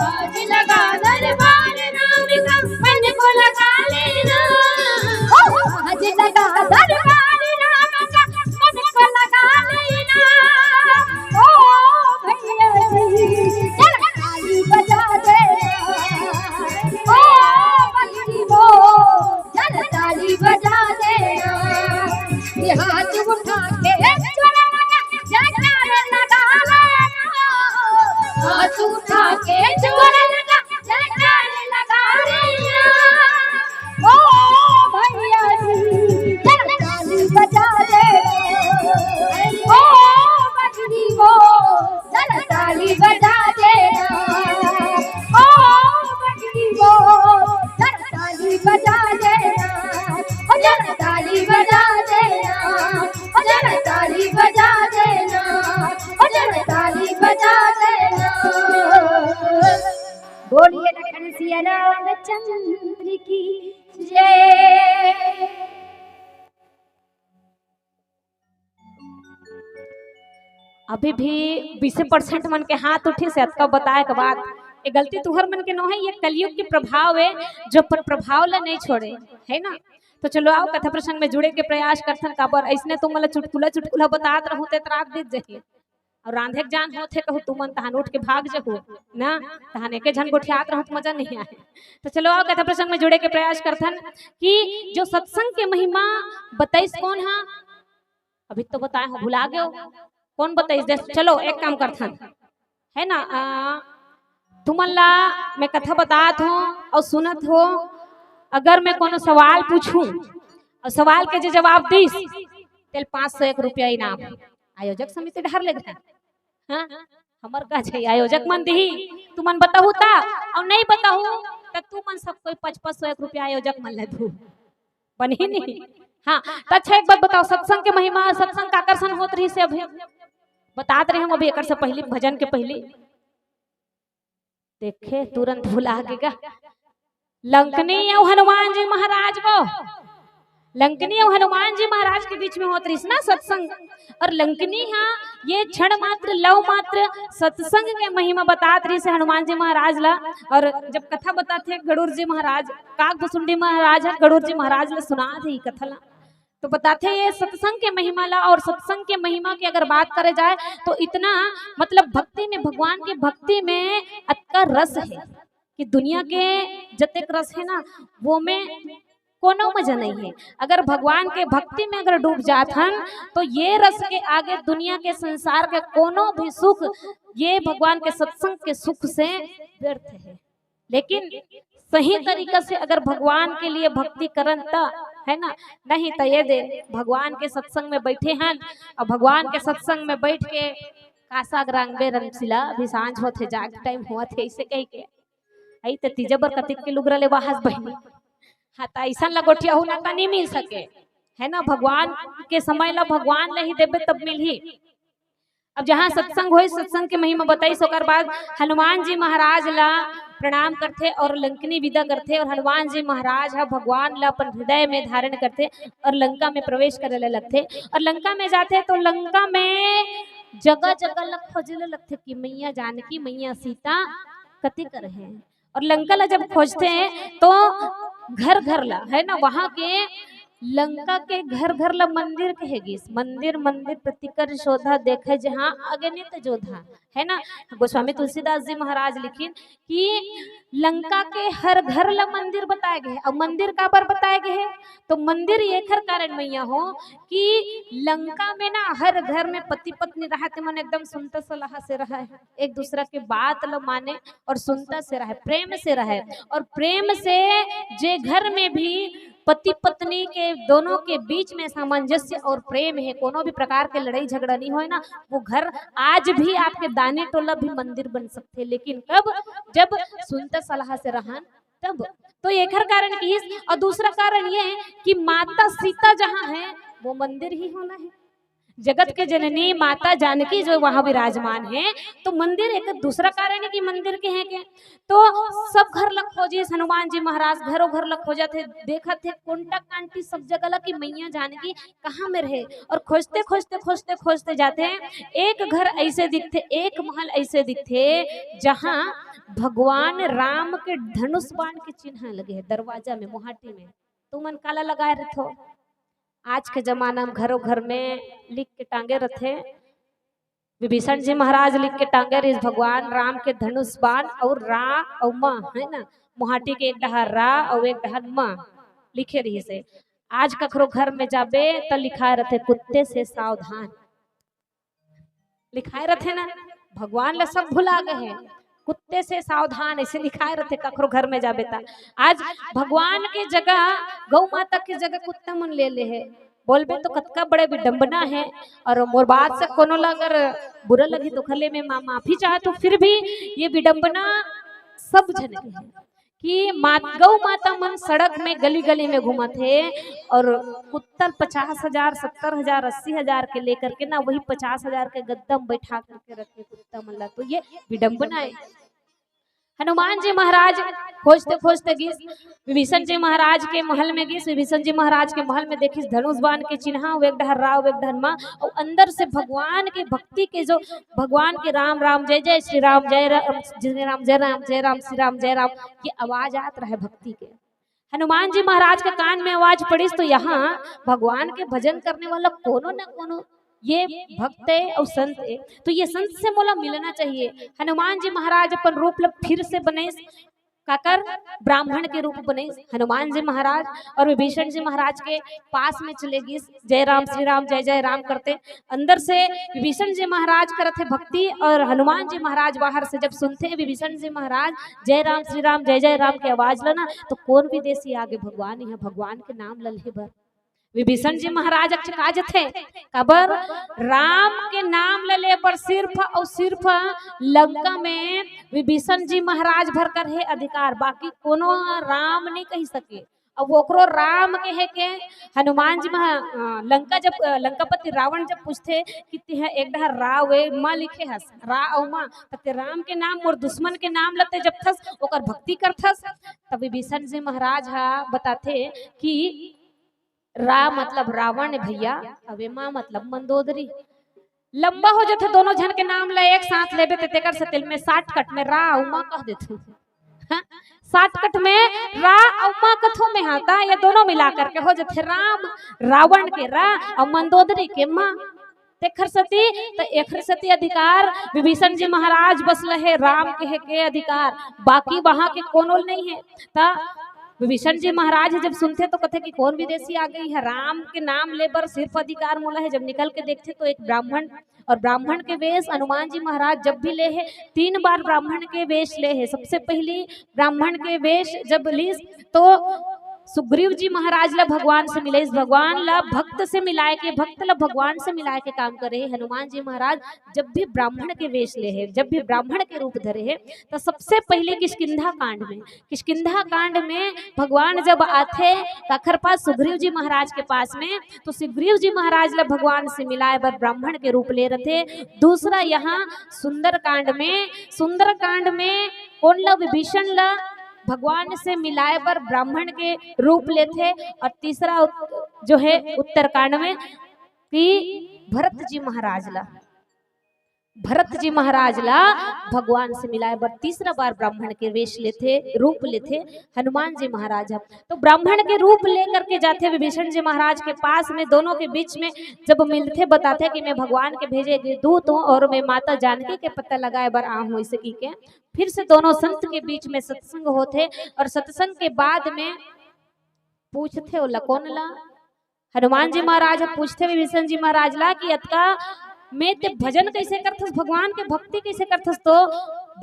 आज लगा दरबार राम का, मन को लगा लेना। ओ, आज लगा दरबार राम का, मन को लगा लेना। ओ भैया जी, चल। रामचंद्र की जय। अभी भी बीसे percent मन के हाथ उठिस हे, अतका बताए के बाद। ये गलती तुहर मन के नो हे, ये कलयुग के प्रभाव हे, जो अपन प्रभाव ला नहीं छोड़े, है ना? तो चलो आओ, कथा प्रसंग में जुड़े के प्रयास करथन। काबर अइसने तुमन ला चुटकुला चुटकुला बतात रहूं ते त रात बीत जाही। अउ रांधे के जान होत हे कहूं तुमन, तहान उठ के भाग जहू ना, तहान एके झन गोठियात रहूं त मजा नहीं आए। तो चलो आओ, कथा प्रसंग में जुड़े के प्रयास करथन कि जो सत्संग के महिमा बताइस कोन हा? अभी तो बताए हों, भुला गयो। कोन बताइस? जैसे चलो एक काम करथन, है ना, आ, तुमन ला मैं कथा बतात हों अउ सुनत हों, अगर मैं कोनो सवाल पूछूं अउ सवाल के जे जवाब दिस, तेल पाँच सौ एक रुपया इनाम आयोजक समिति डहर ले देथन। हाँ, हमर का छै, आयोजक मन दिही, तुमन बताहू ता, अउ नहीं बताहू त तुमन सब कोई पाँच पाँच सौ एक रुपया आयोजक मन ले दू। बनही नहीं। हाँ, त अच्छा एक बात बताओ, सत्संग के महिमा, सत्संग काकर सन होत रहिस हे अभी? बतात रहे हम अभी, एकर से पहली, भजन के पहली। देखे, तुरंत भुला गे गा। लंकनी अउ हनुमान जी महाराज वो, लंकनी अउ हनुमान जी महाराज के बीच में होत रहिस ना सत्संग। अउ लंकनी हा ये क्षण मात्र, लव मात्र सत्संग के महिमा बतात रहिस हे हनुमान जी महाराज ला। अउ जब कथा बताथे गरुड़ जी महाराज, काकभुसुंडी महाराज ह गरुड़ जी महाराज ला सुनाथे ये कथा ला, तो बताथे ये सत्संग के महिमा ला। अउ सत्संग के महिमा की अगर बात करे जाए तो इतना, मतलब, भक्ति में, भगवान की भक्ति में अतका रस हे कि दुनिया के जतेक रस हे ना, वो में कोनो मजा नहीं हे। अगर भगवान के भक्ति में अगर डूब जात हन, तो ये रस के आगे दुनिया के, संसार के कोनो भी सुख ये भगवान के सत्संग के सुख से व्यर्थ हे। लेकिन सही तरीका से अगर भगवान के लिए भक्ति करन त, है ना, नहीं त ये दे, भगवान के सत्संग में बैठे हन अउ भगवान के सत्संग में बैठ के कासा ग्रांगबे रमसिला, अभी सांझ होत हे, जाग टाइम होत हे, अइसे कहि के, अई त तीजा बर कतिक के लुगरा लेवा हस बहिनी। हाँ, त अइसन ला गोठियाहू ना त नहीं मिल सके, है ना? भगवान के समय ला भगवान ला ही देबे तब मिलही। अब जहाँ सत्संग होइस, सत्संग के महिमा बताइस, ओकर बाद हनुमान जी महाराज ला प्रणाम करथे अउ लंकनी विदा करथे। अउ हनुमान जी महाराज ह भगवान ला अपन हृदय में धारण करथे अउ लंका में प्रवेश करे ला लगथे। अउ लंका में जाथे तो लंका में जगह जगह ला खोजे ला लगथे कि मैया जानकी, मैया सीता कति कर हे। अउ लंका ला जब खोजथे तो घर घर ला, है ना, वहाँ के लंका के घर घर ला मंदिर कहे गिस। मंदिर मंदिर प्रतिकर शोधा, देखे जहाँ अगणित जोधा, है ना। गोस्वामी तुलसीदास जी महाराज लिखिन कि लंका के हर घर ला मंदिर बताए गे हे। अउ मंदिर काबर बताए गे हे? तो मंदिर एखर कारण मैया हो कि लंका में ना हर घर में पति पत्नी रहत हे, मन एकदम सुनता सलाह से रहे, एक दूसरा के बात ला माने अउ सुनता से रहे, प्रेम से रहे। अउ प्रेम से जे घर में भी पति पत्नी के दोनों के बीच में सामंजस्य अउ प्रेम हे, कोनो भी प्रकार के लड़ाई झगड़ा नहीं होय ना, वो घर आज भी आपके दानी टोला भी मंदिर बन सकथे। लेकिन कब? जब सुनता सलाह से रहन तब। तो एखर कारण किहिस। अउ दूसरा कारण ये हे कि माता सीता जहाँ हे वो मंदिर ही होना हे। जगत के जननी माता जानकी जो वहाँ विराजमान हे, तो मंदिर एक दूसरा कारण हे कि मंदिर के हे के। तो सब घर ला खोजिस हनुमान जी महाराज, घरों घर ला खोजत हे, देखत हे कोंटा कांटी सब जगह ला कि मैया जानकी कहाँ में रहे। अउ खोजते खोजते खोजते खोजते जाथे, एक घर अइसे दिखथे, एक महल अइसे दिखथे, जहाँ भगवान राम के धनुष बाण के चिन्ह लगे हे दरवाजा में, मुहाटी में। तुमन काला लगाए रथो? आज के जमाना में घरों घर में लिख के टांगे रथे। विभीषण जी महाराज लिख के टांगे रहिस भगवान राम के धनुष बाण अउ रा अउ म, है ना, मुहाटी के एक डहर रा अउ एक डहर म लिखे रहिस हे। आज कखरो घर में जाबे त लिखाए रथे, "कुत्ते से सावधान।" लिखाए रथे ना, भगवान ला सब भुला गे हे, "कुत्ते से सावधान", अइसे लिखाए रथे कखरो घर में जाबे त। आज भगवान के जगह, गौ माता के जगह कुत्ता मन ले ले हे। बोलबे तो कतका बड़े विडंबना हे। अउ मोर बात से कोनो ला अगर बुरा लगी तो ओखर ले मैं मा-, माफी चाहत हूँ, फिर भी ये विडंबना सब झन के हे कि मात-, गौ माता मन सड़क में गली गली में घूमत हे अउ कुत्ता पचास हजार, सत्तर हजार, अस्सी हजार के लेकर के ना वही पचास हजार के गद्दा में बैठा करके रखे कुत्ता मन ला। तो ये विडंबना हे। हनुमान जी महाराज खोजते खोजते गिस, विभीषण जी महाराज के महल में गिस। विभीषण जी महाराज के महल में देखिस धनुष बाण के चिन्हा, वो एक डहर राव, एक डहर माँ, और अंदर से भगवान के भक्ति के, जो भगवान के राम राम, जय जय श्री राम, जय राम, जय राम, जय राम, जय राम, श्री राम, जय राम के आवाज आत रहे भक्ति के। हनुमान जी महाराज के कान में आवाज पड़िस, तो यहाँ भगवान के भजन करने वाला कोनो न कोनो ये भक्त है और संत है, तो ये संत से मोला मिलना चाहिए। हनुमान जी महाराज अपन रूप ल फिर से बनइस, काकर ब्राह्मण के रूप बनइस हनुमान जी महाराज, और विभीषण जी महाराज के पास में चले गिस, जय राम श्री राम, जय जय राम करते। अंदर से विभीषण जी महाराज करत हे भक्ति, और हनुमान जी महाराज बाहर से जब सुनते हैं विभीषण जी महाराज जय राम श्री राम, जय जय राम के आवाज ल ना, तो कोन विदेशी आगे भगवान, यहाँ भगवान के नाम ल ले बर। विभीषण जी महाराज अचका जथे, काबर राम के नाम ल ले बर सिर्फ और सिर्फ लंका में विभीषण जी महाराज भर कर हे अधिकार, बाकी कोनो राम नहीं कह सके। अब ओकरो राम के हे के हनुमान जी महा-, अ, लंका जब, अ, लंकापति रावण जब पूछथे कि तेहा एक डहर राव ए माँ लिखे हस, रा अउ माँ, त ते राम के नाम मोर दुश्मन के नाम ल ते जपथस, ओकर भक्ति करथस, तब विभीषण जी महाराज हा बताथे कि रा मतलब रावण भैया, अवे माँ मतलब मंदोदरी। लंबा हो जथे दोनों झन के नाम ल एक साथ लेबे ते तेकर से तिल में shortcut में रा अउ माँ कह देथू। हाँ? Shortcut में रा अउ माँ कथो में, हाँ, ता ये दोनों मिला करके हो जथे राम, रावण के रा अउ मंदोदरी के माँ। तेखर सती, त एखर सती अधिकार विभीषण जी महाराज बस ल हे, राम के हे के अधिकार, बाकी वहां के कोनो ल नहीं हे। त विभीषण जी महाराज जब सुनथे तो कथे कि कोन विदेशी आ गई है, राम के नाम ले बर सिर्फ अधिकार मोला है। जब निकल के देखथे तो एक ब्राह्मण, और ब्राह्मण के वेश हनुमान जी महाराज जब भी ले हे, तीन बार ब्राह्मण के वेश ले हे। सबसे पहली ब्राह्मण के वेश जब लीस तो सुग्रीव जी महाराज ला भगवान से मिलाइस, भगवान ला भक्त से मिलाए के, भक्त ला भगवान से मिलाए के काम करे हे हनुमान जी महाराज। जब भी ब्राह्मण के वेश ले हे, जब भी ब्राह्मण के रूप धरे हे, तो सबसे पहले किष्किंधा कांड में, किष्किंधा कांड में भगवान जब आथे काखर पास, सुग्रीव जी महाराज के पास में, तो सुग्रीव जी महाराज ला भगवान से मिलाए बर ब्राह्मण के रूप ले रथे। दूसरा यहाँ सुंदर कांड में, सुंदर कांड में कोन ला, विभीषण ला भगवान से मिलाए बर ब्राह्मण के रूप लेथे। और तीसरा उत-, जो है उत्तरकांड में कि भरत जी महाराज ला, भरत जी महाराज ला भगवान से मिलाए बर तीसरा बार ब्राह्मण के वेश लेथे, रूप लेथे हनुमान जी महाराज ह। तो ब्राह्मण के रूप लेकर के जाथे विभीषण जी महाराज के पास में, दोनों के बीच में जब मिलथे बताथे कि मैं भगवान के भेजे गए दूत हूँ और मैं माता जानकी के पता लगाए बर आ हूँ, ऐसे की के फिर से दोनों संत के बीच में सत्संग होथे। और सत्संग के बाद में पूछथे ओला, कोन ला? हनुमान जी महाराज ह पूछथे विभीषण जी महाराज ला कि अतका में ते भजन कैसे करथस, भगवान के भक्ति कैसे करथस? तो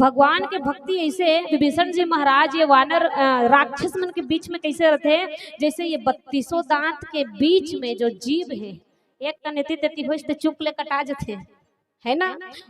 भगवान के भक्ति ऐसे विभीषण जी महाराज ये वानर, अ, राक्षस मन के बीच में कैसे रथे, जैसे ये बत्तीसों दांत के बीच में जो जीभ हे, एक कन एती तेती होइस ते चुक ले कटा जथे, है ना?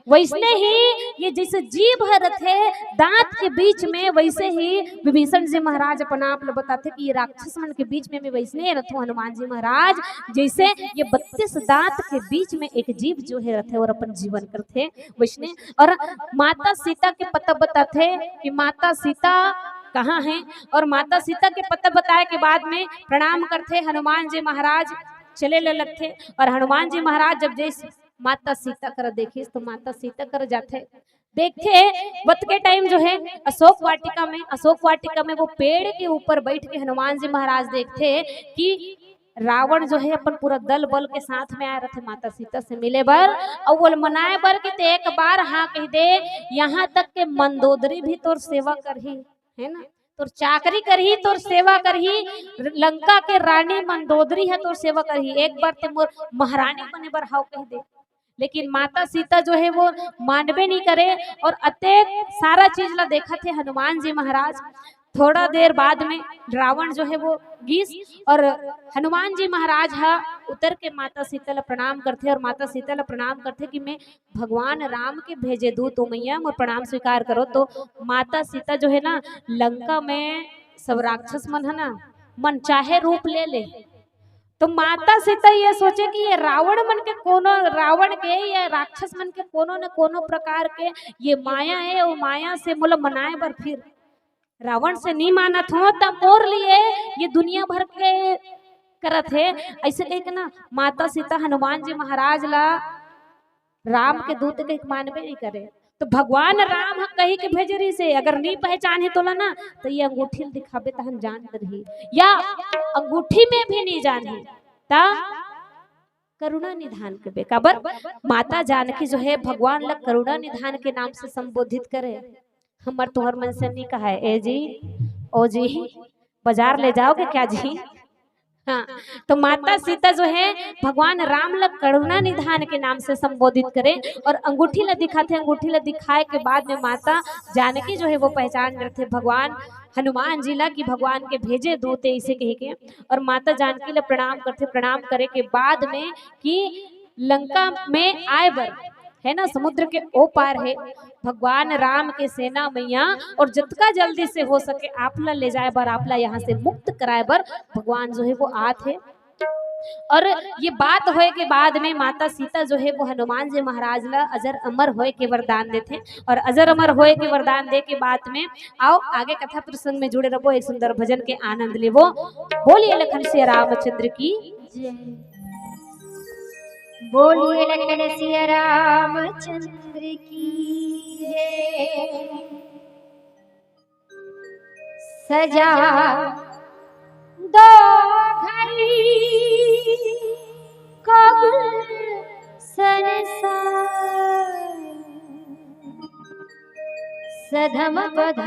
वैसने ही ये जैसे जीभ ह रथे दांत के बीच में, वैसे ही विभीषण जी महाराज अपन आप ल बताथे कि ये राक्षस मन के बीच में मैं वैसने रथों हनुमान जी महाराज, जैसे ये बत्तीस दांत के बीच में एक जीभ जो है रथे और अपन जीवन करथे वैसने। और माता सीता के पता बताथे कि माता सीता कहाँ है, और माता सीता के पता बताए के बाद में प्रणाम करथे हनुमान जी महाराज, चले ले लगथे। और हनुमान जी महाराज जब जैसे माता सीता कर देखिस तो माता सीता कर जाथे, देखथे वत के टाइम जो है अशोक वाटिका में, अशोक वाटिका में वो पेड़ के ऊपर बैठ के हनुमान जी महाराज देखथे कि रावण जो है अपन पूरा दल बल के साथ में आए रथे माता सीता से मिले बर, और वो मनाए बर कि ते एक बार हाँ कह दे, यहाँ तक के मंदोदरी भी तोर सेवा करही, है ना, तोर चाकरी करही, तोर सेवा करही, लंका के रानी मंदोदरी है तोर सेवा करही, एक बार ते मोर महारानी बने बर हाव कह दे। लेकिन माता सीता जो है वो मानबे नहीं करे, और अतेक सारा चीज ला देखत हे हनुमान जी महाराज। थोड़ा देर बाद में रावण जो है वो गिस, और हनुमान जी महाराज हा उतर के माता सीता ला प्रणाम करथे, और माता सीता ला प्रणाम करथे कि मैं भगवान राम के भेजे दूत हूँ मैया, मोर प्रणाम स्वीकार करो। तो माता सीता जो है ना, लंका में सब राक्षस मन है ना, मन चाहे रूप ले ले, तो माता सीता ये सोचे कि ये रावण मन के कोनो, रावण के या राक्षस मन के कोनो न कोनो प्रकार के ये माया हे, वो माया से मोला मनाए बर फिर रावण से नी मानत हो, त मोर लिए ये दुनिया भर के करत हे। ऐसे कह के ना माता सीता हनुमान जी महाराज ला राम के दूत कहिके मानबे नहीं करे। तो भगवान राम ह कहि के भेजे रहिस हे, अगर नी पहचान हे तोला ना, तो ये अंगूठी ल दिखाबे तहन जान डरही, या अंगूठी में भी नी जानही। ता करुणा निधान के बे, काबर माता जानकी जो है भगवान ल करुणा निधान के नाम से संबोधित करे। हमर तुहर मन से नी कहाए, ए जी, ओ जी, बाजार ले जाओगे क्या जी? हाँ, तो माता सीता जो है भगवान राम ल करुणा निधान के नाम से संबोधित करे और अंगूठी ल दिखाथे। अंगूठी ल दिखाए के बाद में माता जानकी जो है वो पहचान करथे भगवान हनुमान जी ला कि भगवान के भेजे दूत हे, इसे कह के। और माता जानकी ल प्रणाम करथे। प्रणाम करे के बाद में कि लंका में आए बर है ना, समुद्र के ओ पार है भगवान राम के सेना मैया, और जतका जल्दी से हो सके आप ला ले जाए बर, आप ला यहाँ से मुक्त कराए बर भगवान जो है वो आत हे। और ये बात होए के बाद में माता सीता जो है वो हनुमान जी महाराज ला अजर अमर होए के वरदान देथे, और अजर अमर होए के वरदान दे के बाद में आओ आगे कथा प्रसंग में जुड़े रहो, एक सुंदर भजन के आनंद लेवो। बोलिए लखन सिया रामचंद्र की जय। बोलिए लखन सिया रामचंद्र की जय। सजा दो घर को गुलशन सा, सधम पध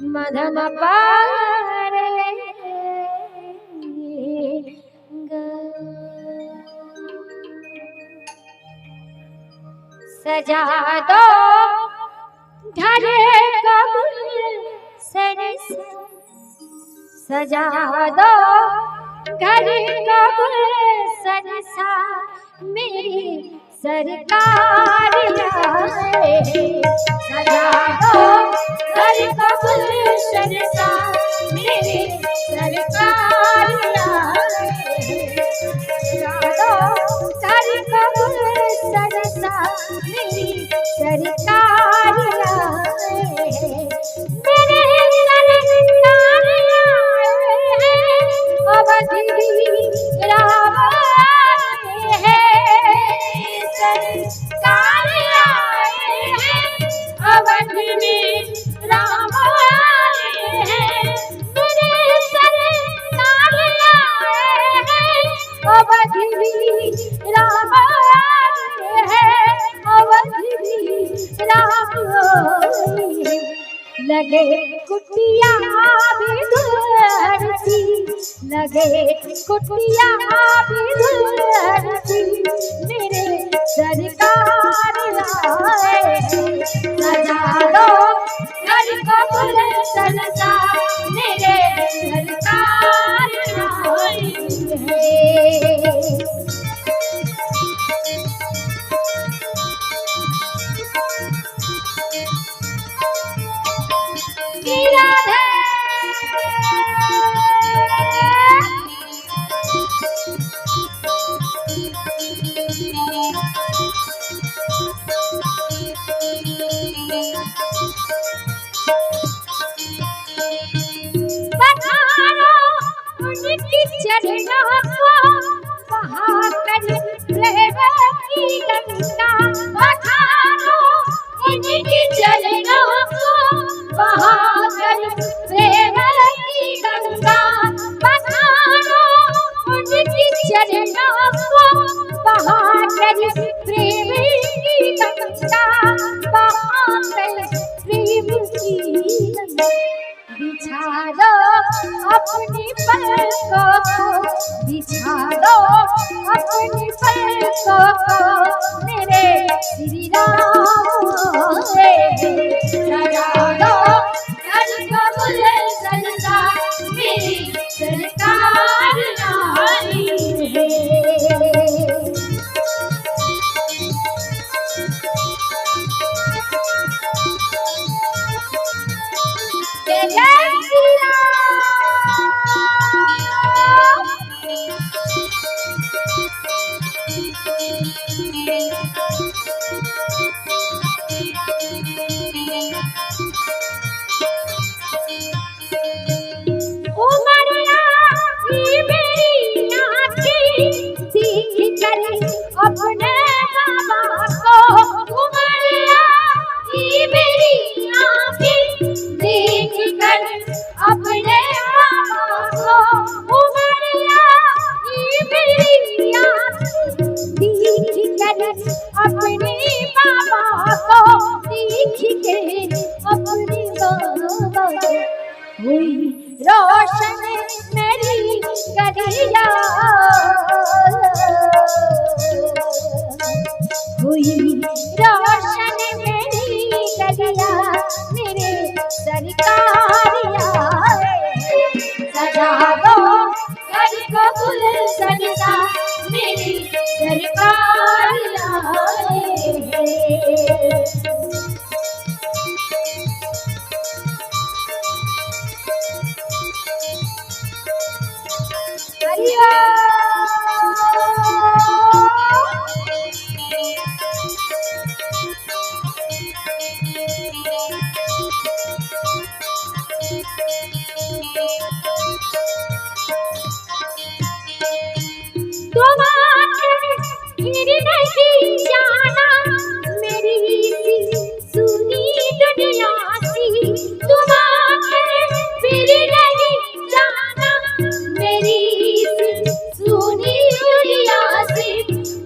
मधम पार ग। सजा दो घर का गुलशन सा, सजा दो घर का गुलशन सा, मेरी सरकार आए। सजा दो घर का गुलशन सा, मेरी सरकार आए। सजा दो घर का गुलशन सा, मेरी सरकार आए। मेरे सरकार आए हैं, अवध भी राम आए हैं। सरकार आए हैं, अवध भी राम आए हैं। मेरे सरकार आए हैं, अवध भी राम आए हैं, अवध भी राम आए हैं। लगे कुटिया भी धरती, लगे कुटिया भी धरती, मेरे सरकार आए। सजा दो घर को गुलशन सा, मेरे सरकार आए हैं। पधारो उनके चरणों को बहाकर प्रेम की गंगा। पधारो उनके चरणों को बहाकर प्रेम की गंगा। पधारो उनके चरणों को बहाकर प्रेम की गंगा। बहाकर प्रेम की गंगा। बिछा दो अपनी पलकों को, बिछा दो अपनी पलकों को, मेरे श्री राम। सजा दो घर को गुलशन सा, मेरी सरकार आई है। जय जय श्री राम। उमरिया, ये मेरी आँखें देख कर अपने बाबा को। उमरिया, ये मेरी आँखें देख कर अपने बाबा को। उमरिया, ये मेरी आँखें देख कर अपने बाबा को, देख के अपने बाबा को। हुई रोशन मेरी गलिया, हुई रोशन मेरी गलिया, मेरे सरकारिया। सजा दो घर को गुलशन सा, मेरी सरकारिया। फिर नहीं जाना मेरी सुनी दुनिया सी, तुम्हारे फिर नहीं जाना मेरी सुनी दुनिया सी,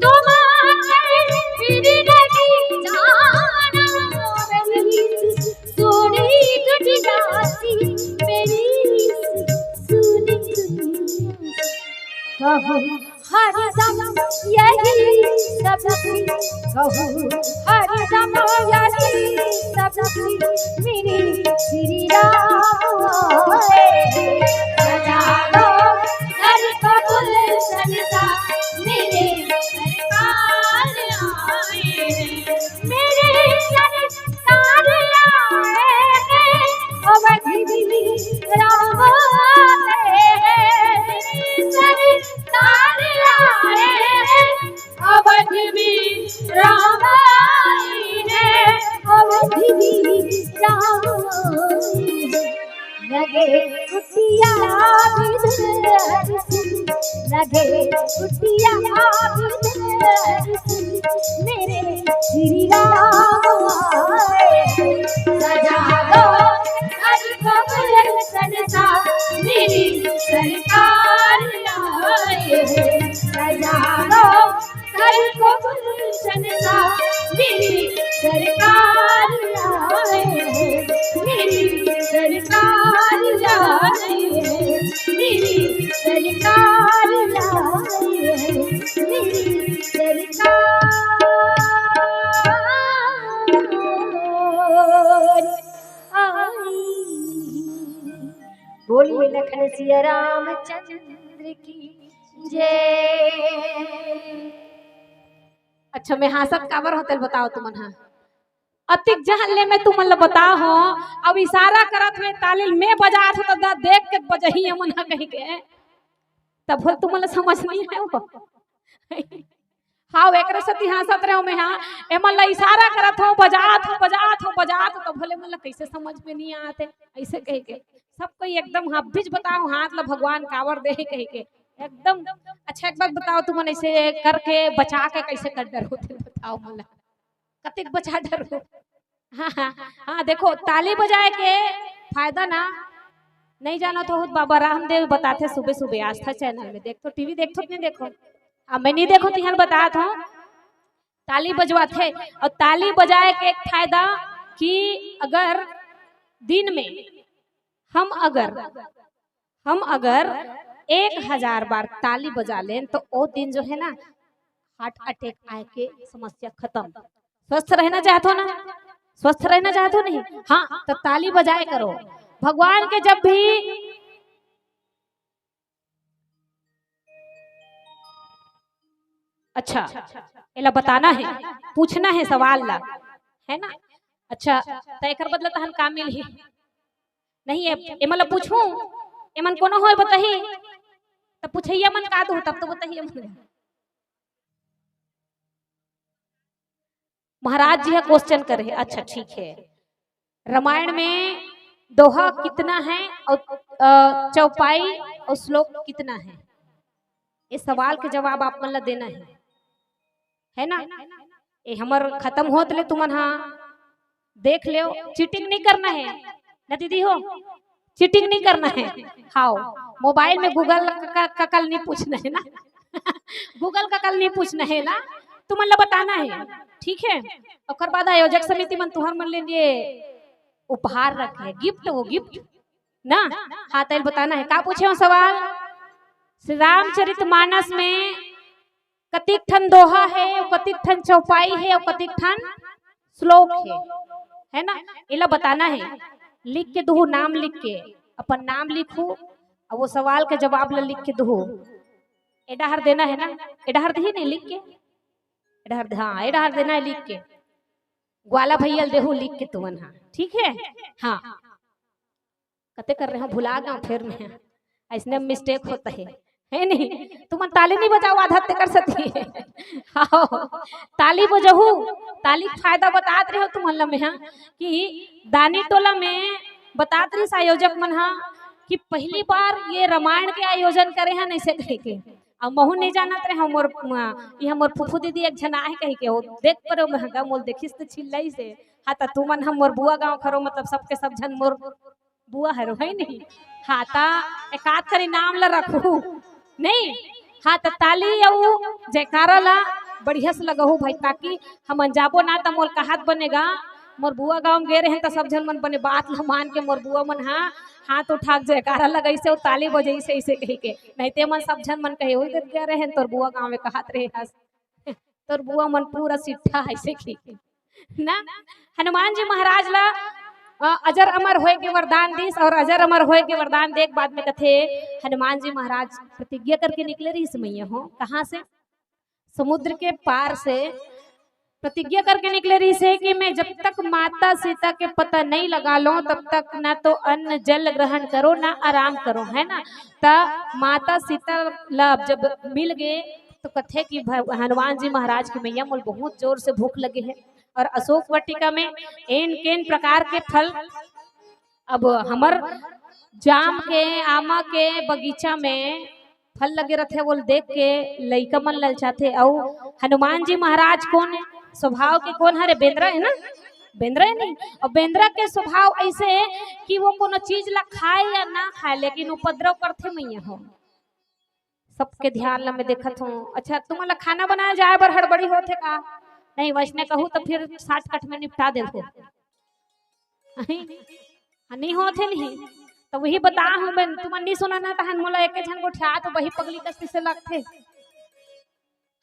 तुम्हारे फिर नहीं जाना मेरी सुनी दुनिया सी, मेरी सुनी दुनिया सी। कहो हरदम यही सबसे, कहूँ हरदम यही सबसे, मेरे श्री राम आए। सजा दो घर को गुलशन सा, मेरे सरकार आए। मेरे सरकार आए, अवध भी राम आए। सरकार आए, अवध भी राम आए, अवध भी राम आए। लगे कुटिया बिधर, लगे कुटिया बिधर, मेरे श्री राम आए। सजा दो घर को गुलशन सा, मेरी सरकार आए। सजा दो घर को गुलशन सा, मेरी सरकार आए, मेरी सरकार आए, मेरी सरकार आए, मेरी सरकार आई। बोलिए लखन सिया रामचंद्र की जय। अच्छा, मैं हाँसत काबर हों तेला बताओ तुमन हा। अतिक जहन ले मैं तुमन ला बताओ हों, अब इशारा करत हों, ताली मैं बजात हों त दा देख के बजही हमन हा कहि के, तब भले तुमन ला समझ नहीं आए हो। हाँ, एकरे सेती हाँसत रहों मैं, हाँ, एमन ला इशारा करत हों, बजात हों, बजात हों, बजात हों, त भले एमन ला कइसे समझ में नहीं आत हे, अइसे कहि के। सब कोई एकदम, हाँ, अभीच बताओ, हाथ ला भगवान काबर दे हे कहि के। एकदम। अच्छा, एक बात बताओ, तुमन अइसे करके, बचा के कइसे कर डरहू, बताओ मोला। कतेक बचा डरहू? हाँ, हाँ, हाँ, देखो, ताली बजाए के फायदा ना, नहीं जानत हो, बाबा रामदेव बताथे सुबह सुबह आस्था चैनल में। देखथो, टीवी देखथो कि नहीं देखो? अब मैं नहीं देखों, तिहन बतात हों, ताली बजवाथे। अउ ताली बजाए के एक फायदा कि अगर दिन में हम अगर, हम अगर एक हजार बार ताली बजा लेन, त ओ दिन जो है ना, हार्ट अटैक आए के समस्या खतम। स्वस्थ रहना चाहत हो ना? स्वस्थ रहना चाहत हो नहीं? हाँ, त ताली बजाए करो। भगवान के जब भी, अच्छा, एला बताना हे, पूछना हे सवाल ला, है ना? अच्छा, त एकर बदला तहन का मिलही? नहीं, ए-, एमन ला पूछहूँ, एमन कोनो होय बताही, त पूछइया मन का दो, तब तो बताही एमन। महाराज जी ह क्वेश्चन करे हे। अच्छा, ठीक है, रामायण में दोहा कितना है और, अ, चौपाई और श्लोक कितना है? ये सवाल के जवाब आप मन ला देना है, है ना? ये हमर खत्म होत ले तुमन हा देख लेव, चीटिंग नहीं करना है ना दीदी हो, चीटिंग नहीं करना है। हाँ, मोबाइल में गूगल का, का कल नहीं पूछना है ना। गूगल का कल नहीं पूछना है ना, तुमन ला बताना है, ठीक है? ओकर बाद आयोजक समिति मन तुहर मन ले लिए उपहार रखे, गिफ्ट, वो गिफ्ट ना। हाँ, तैल बताना है, का पूछे हो सवाल? श्री रामचरित मानस में कतिक ठन दोहा है, कतिक ठन चौपाई है और कतिक ठन श्लोक है, है ना? एला बताना है, लिख के दुहू, नाम लिख के, अपन नाम लिखू और वो सवाल के जवाब ला लिख के दुहू। एडा हर देना है ना, एडा हर दही नहीं लिख के, एडा हर, हाँ, एडा हर देना है लिख के, ग्वाला भैया ल देहू लिख के तुमन हा, ठीक है? हाँ, कते कर रहे हो, भुला गया फिर मैं, ऐसने मिस्टेक होता है, है नहीं? तुमन ताली नहीं बजाओ, आधा ते कर सकती है। हाँ, ताली बजाहू, ताली के फायदा बतात रहे हो तुमन ला मैं, हाँ, कि दानी टोला में बतात रहिस आयोजक मन हा कि पहली बार ये रामायण के आयोजन करे हैं ऐसे कह के, अब महू नहीं जानत रहे, हमर, ये हमर फुफू दीदी एक झन आहे कह के, वो देख परे महंगा मोल देखिस तो चिल्लाई से, हाँ, त तुमन हमर बुआ गांव खरो, मतलब सबके सब झन मोर बुआ हरो, है नहीं? हाँ, त एकाध करी नाम ला रखू, नहीं? हाँ, त ताली अउ जयकारा ला बढ़िया से लगहू भाई, ताकि हमन जाबो ना त मोल कहत बनेगा, मोर बुआ गांव गे रहे त सब झन मन बने बात ला मान के मोर बुआ मन हा हाथ उठा के जयकारा लगाइसे अउ ताली बजाइसे ऐसे कह के, नहीं ते मन सब झन मन कहे, "ओई देख गे रहे तोर बुआ गांव में कहत रहे हस।" तोर बुआ मन पूरा सिट्ठा है ऐसे कह के ना। हनुमान जी महाराज ला, अ, अजर अमर होए के वरदान दिस और अजर अमर होए के वरदान देख बाद में कथे, हनुमान जी महाराज प्रतिज्ञा करके निकले रहिस मैया हो। कहाँ से? समुद्र के पार से प्रतिज्ञा करके निकले रहिस हे कि मैं जब तक माता सीता के पता नहीं लगा लूं, तब तक ना तो अन्न जल ग्रहण करो, ना आराम करो, है ना? त माता सीता ला जब मिल गए तो कथे कि भ-, हनुमान जी महाराज की, "मैया मोल बहुत जोर से भूख लगे है।" और अशोक वाटिका में एन केन प्रकार के फल, अब हमर जाम के, आमा के बगीचा में फल लगे रथे, वो देख के लइका मन ललचाथे। अउ हनुमान जी महाराज कोन स्वभाव के, कोन हरे? बेंदरा है ना, बेंदरा है नहीं? और बेंदरा के स्वभाव ऐसे है कि वो कोनो चीज ला खाए या ना खाए, लेकिन उपद्रव करथे मैया हो। सबके ध्यान ला मैं देखत हूँ। अच्छा, तुमन ला खाना बनाए जाए बर हड़बड़ी होथे का? नहीं, वैसने कहू तो फिर शॉर्टकट में निपटा देबो। हाँ, नहीं होथे नहीं। तो वही बता हूँ मैं, तुमन नहीं सुना ना, तहन मोला एके झन गोठिया तो वही पगली कस से लगथे।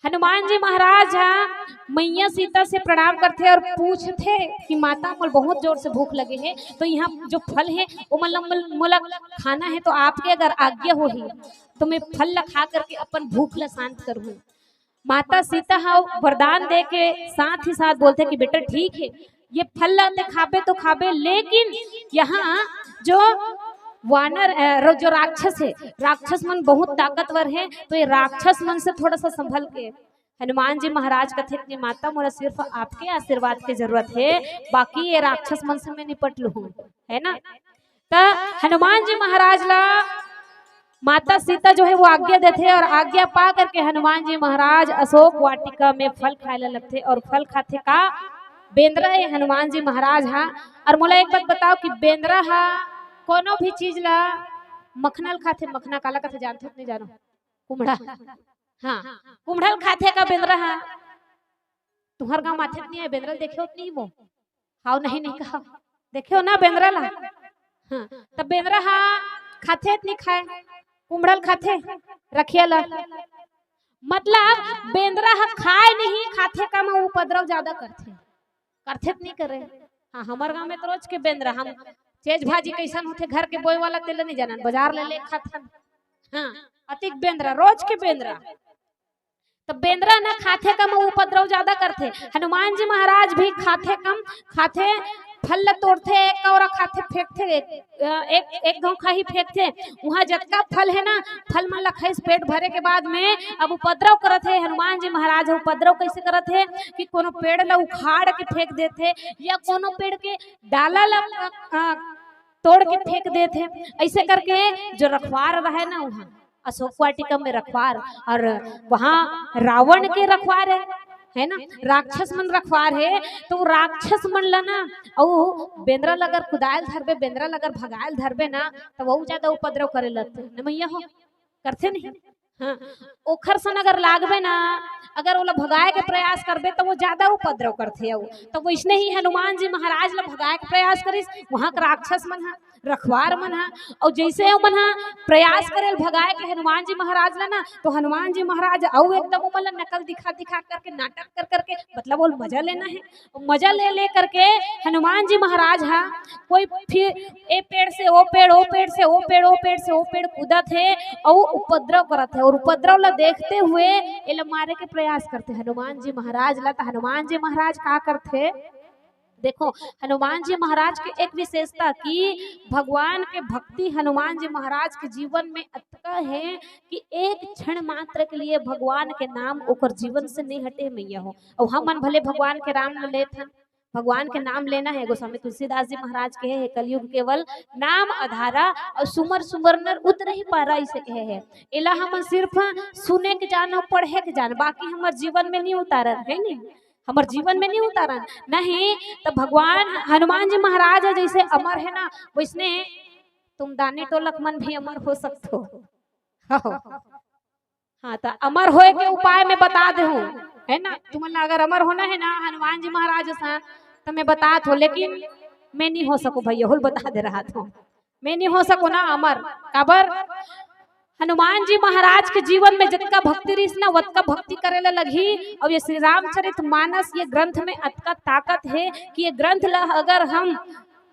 हनुमान जी महाराज हा मैया सीता से प्रणाम करथे और पूछथे कि माता, मोला बहुत जोर से भूख लगे हे, तो यहाँ जो फल हे ओमन ला मोल-, मोला खाना हे, तो आपके अगर आज्ञा होही तो मैं फल ला खा करके अपन भूख ला शांत करूँ। माता सीता हा वरदान दे के साथ ही साथ बोलथे कि बेटा ठीक है, ये फल ला ते खाबे तो खाबे, लेकिन यहाँ जो वानर, अ, रो-, जो राक्षस है, राक्षस मन बहुत ताकतवर है, तो ये राक्षस मन से थोड़ा सा संभल के। हनुमान जी महाराज कथे कि माता, मोला सिर्फ आपके आशीर्वाद के जरूरत है, बाकी ये राक्षस मन से मैं निपट लूँ, है ना? त हनुमान जी महाराज ला माता सीता जो है वो आज्ञा देथे और आज्ञा पा करके हनुमान जी महाराज अशोक वाटिका में फल खाए ला लगथे और फल खाथे का? बेंदरा है हनुमान जी महाराज हा। और मोला एक बात बताओ कि बेंदरा हा कोनो भी चीज ला मखना ल खाथे, मखना काला कथे जानथो नहीं जानो? कुम्हड़ा। हाँ, कुम्हड़ा ल खाथे का बेंदरा हा? तुहर गांव माथे नहीं है, बेंदरा ल देखे होत नहीं वो? हाव नहीं, नहीं कहा। देखे हो ना बेंदरा ला? हाँ, तब बेंदरा हा खाथे त नहीं खाए? कुम्हड़ा ल खाथे, रखिया ला। मतलब बेंदरा हा खाए नहीं, खाथे कम, उपद्रव ज्यादा करथे। करथे त नहीं करे। हाँ, हमर गांव में तो रोज के बेंदरा, हम चेज भाजी कैसन होथे घर के बोए वाला तेला नहीं जानन, बाजार ले ले खाथन। हाँ, अतिक बेंदरा, रोज के बेंदरा। तो बेंदरा ना खाथे कम, उपद्रव ज्यादा करथे। हनुमान जी महाराज भी खाथे कम, खाथे फल ला तोड़थे, एक कौरा खाथे, फेंकथे, एक, अ, एक, एक घौं खाही, फेंकथे। उहाँ जतका फल हे ना, फल मन ला खाइस, पेट भरे के बाद में अब उपद्रव करत हे हनुमान जी महाराज। उपद्रव कैसे करत हे कि कोनो पेड़ ला उखाड़ के फेंक देथे या कोनो पेड़ के डाला ला, अ, अ, तोड़ के फेंक देथे। ऐसे करके जो रखवार रहे ना उहाँ, अशोक वाटिका में रखवार, और वहाँ रावण के रखवार हे, है ना, राक्षस मन रखवार हे, तो वो राक्षस मन ला ना, अउ बेंदरा ला अगर कुदायल धरबे, बेंदरा ला अगर भगायल धरबे ना, तो वो ज्यादा उपद्रव करे लगथे न मैया हो, करथे नहीं? हाँ, ओखर सन अगर लागबे ना, अगर ओला भगाए के प्रयास करबे, तो वो ज्यादा उपद्रव करथे। अउ तो वैसने ही हनुमान जी महाराज ला भगाए के प्रयास करिस, वहाँ के राक्षस मन हा, रखवार मन हा, अउ जैसे ओमन हा प्रयास करे भगाए के हनुमान जी महाराज ला ना, तो हनुमान जी महाराज अउ एकदम ओमन ला नकल दिखा दिखा करके, नाटक कर करके, मतलब वो मजा लेना है, मजा ले ले करके हनुमान जी महाराज हा कोई फिर ए पेड़ से ओ पेड़, ओ पेड़ से ओ पेड़, ओ पेड़ से ओ पेड़ कूदत हे अउ उपद्रव करत हे, और उपद्रव ला देखते हुए एला मारे के प्रयास करथे हनुमान जी महाराज ला। तो हनुमान जी महाराज का करथे? देखो, हनुमान जी महाराज के एक विशेषता कि भगवान के भक्ति हनुमान जी महाराज के जीवन में अतका हे कि एक क्षण मात्र के लिए भगवान के नाम ओकर जीवन से नहीं हटे मैया हो। अउ हमन भले भगवान के नाम ल लेत हन, भगवान के नाम लेना है, गोस्वामी तुलसीदास जी महाराज कहे हे, "कलयुग केवल नाम आधारा, और सुमर सुमर नर उतरहि पारा," इसे कहे हे। एला हमन सिर्फ सुने के जानो, पढ़े के जान, बाकी हमर जीवन में नहीं उतारन, है नहीं? हमर जीवन में नहीं उतारन, नहीं तो भगवान हनुमान जी महाराज है, जैसे अमर है ना, वैसने तुम दानी टोलक मन भी अमर हो सकते हो। हाँ, तो अमर होए के उपाय मैं बता दे हूँ, है ना? तुमन ला अगर अमर होना है ना हनुमान जी महाराज सन, तो मैं बतात हों, लेकिन मैं नहीं हो सकूँ भैया, होल बता दे रहा था, मैं नहीं हो सकूँ ना अमर। काबर? हनुमान जी महाराज के जीवन में जतका भक्ति रहिस ना, वतका भक्ति करे ला लगही। और ये श्री रामचरित मानस, ये ग्रंथ में अतका ताकत है कि ये ग्रंथ ला अगर हम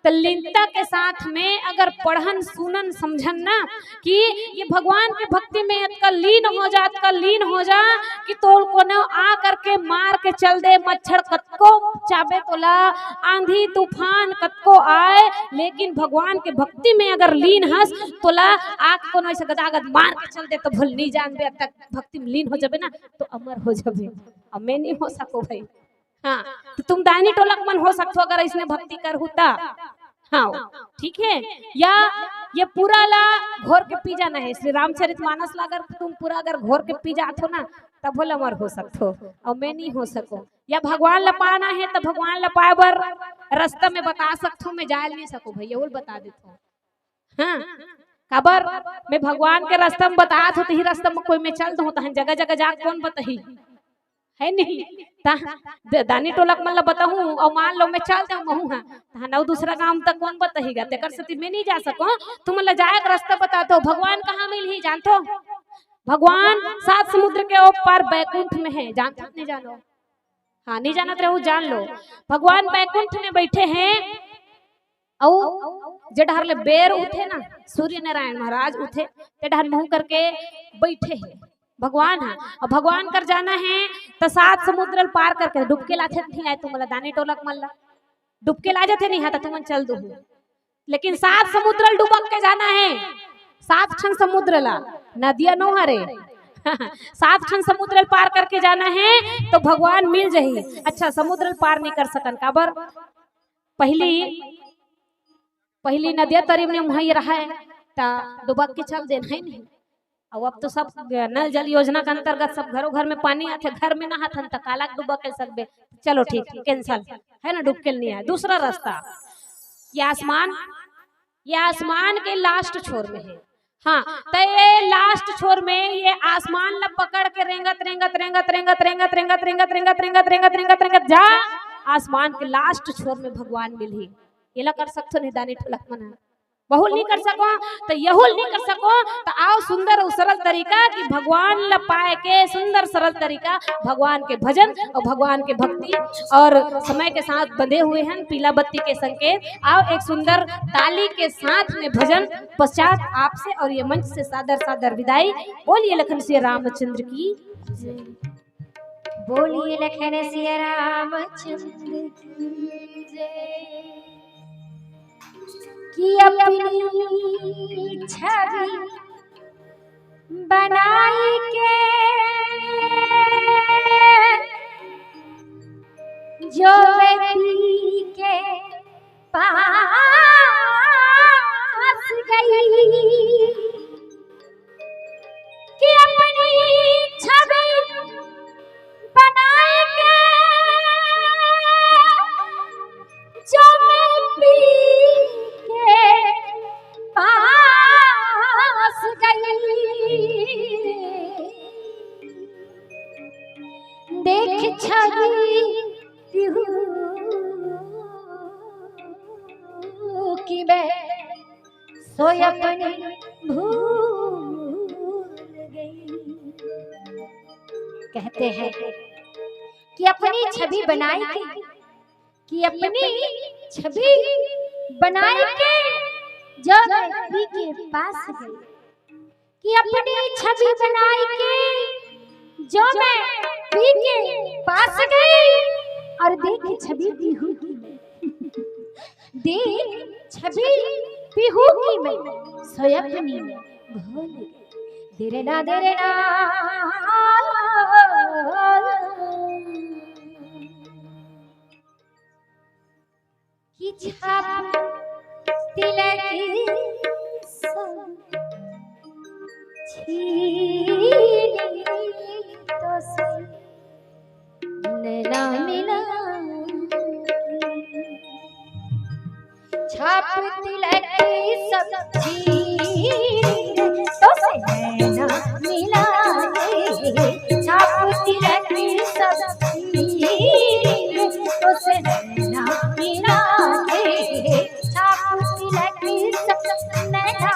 तल्लीनता के साथ में अगर पढ़न, सुनन, समझन ना कि ये भगवान के भक्ति में अतका लीन हो जा, अतका लीन हो जा कि तोल कोनो आ करके मार के चल दे, मच्छर कतको चाबे तोला, आंधी तूफान कतको आए, लेकिन भगवान के भक्ति में अगर लीन हस, तोला आके कोनो ऐसे गदागद मार के चल दे, तो भल नहीं जानबे, अतका भक्ति में लीन हो जाबे ना, तो अमर हो जाबे। अब मैं नहीं हो सको भाई। हाँ, तो तुम दानी टोलक मन हो सकथो अगर ऐसने भक्ति करहू ता। हाँ, ठीक है। या ये पूरा ला घोर के पी जाना है, श्री रामचरित मानस ला अगर तुम पूरा अगर घोर के पी जाथो ना, तब भल अमर हो सकथो, और मैं नहीं हो सको। या भगवान ला पाना है, तो भगवान ला पाए बर रास्ता मैं बता सकथो, मैं जाय नहीं सको भैया, वो बता देथो। हाँ, काबर? मैं भगवान के रास्ता में बतात हों, तही रास्ता में कोई मैं चल दूँ, तहन जगह जगह जा कौन बताही? है नहीं? ता-, द-, दानी टोलक मन ला बताहूँ, और मान लो मैं चल जाऊँ महूँ, हाँ, तहन अउ दूसरा गांव तक कौन बताही गा? तेकर सेती मैं नहीं जा सकूँ। तुम ला जाए के रास्ता बता दो, भगवान कहाँ मिलही जानथो? भगवान सात समुद्र के ओ पार बैकुंठ में है, जानथो नहीं जानो? हाँ, नहीं जानत रहो, जान लो, भगवान बैकुंठ में बैठे हैं। अउ जे डहर ले बेर उठे ना, सूर्य नारायण महाराज उठे, ते डहर मुंह करके बैठे हैं भगवान। हाँ, अब भगवान कर जाना है तो सात समुद्र ल पार करके डुबके लाथे नहीं आए तुमला, दानी टोलक मन ला डुबके ला जाथे नहीं, हाँ, तो तुमन चल दो, लेकिन सात समुद्र ल डुबक के जाना है, सात ठन समुद्र ला, नदिया नो हरे, सात ठन समुद्र ल पार करके जाना है, तो भगवान मिल जाही। अच्छा, समुद्र ल पार नहीं कर सकन, काबर? पहली, पहली नदिया तरी में वहीं रहे, ता डुबक के चल देन है नहीं। अब, अब तो सब नल जल योजना के अंतर्गत सब घरों घर में पानी आथे, घर में नहाथन, त काला डुबक के सकबे। चलो ठीक, cancel, है ना, डुबके नहीं आए। दूसरा रास्ता, ये आसमान, ये आसमान के last छोर में है। हाँ, तो ये last छोर में ये आसमान ला पकड़ के रेंगत, रेंगत, रेंगत, रेंगत, रेंगत, रेंगत, रेंगत, रेंगत, रेंगत, रेंगत, रेंगत जा, आसमान के last छोर में भगवान मिलही। एला कर सकथो नहीं दानी टोलक मन, बहुल नहीं कर सको, तो यहुल नहीं कर सको, तो आओ सुंदर और सरल तरीका कि भगवान ला पाए के सुंदर सरल तरीका, भगवान के भजन और भगवान के भक्ति, और समय के साथ बंधे हुए हैं पीला बत्ती के संकेत। आओ एक सुंदर ताली के साथ में भजन पश्चात आपसे और ये मंच से सादर सादर विदाई। बोलिए लखन सिया रामचंद्र की जय। बोलिए लखन सिया रामचंद्र की जय। कि अपनी छवि बनाई के जो मैं पी के पास गई, कि अपनी छवि बनाई के जो मैं पी के पास गई, देख छवि पीहू कि मैं सोई अपनी भूल गई। कहते हैं कि अपनी छवि बनाई के, कि अपनी छवि बनाई के जो मैं पी के पास गई, कि अपनी छवि बनाई के जो मैं पी के पास गई, और देख छवि पीहू कि मैं, देख छवि पीहू कि मैं सोई अपनी भूल गई। देरे ना, देरे ना। कि छाप तिलक सब छीन तो से नैना मिला के। छाप तिलक सब छीन तो से नैना मिला के। छाप तिलक सब छीन तो से नैना मिला के। छाप तिलक सब नैना,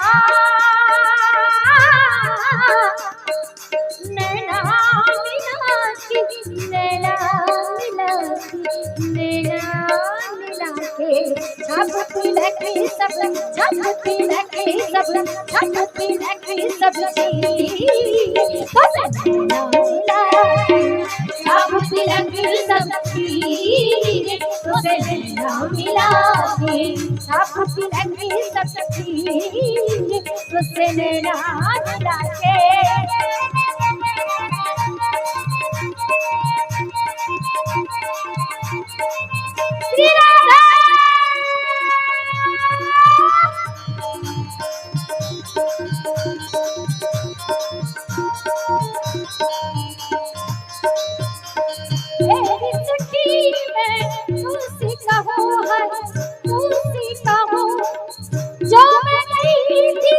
नैना मिला के, नैना मिला के, नैना मिला के। छाप तिलक सब, छाप तिलक सब, छाप तिलक सब छीन तो से नैना मिला के। छाप तिलक सब छीन तो से नैना मिला के। छाप तिलक सब छीन तो से नैना मिला के। श्री राधा। तेरी छुट्टी में तुलसी का हो है, तुलसी का हो जो मैं गई थी।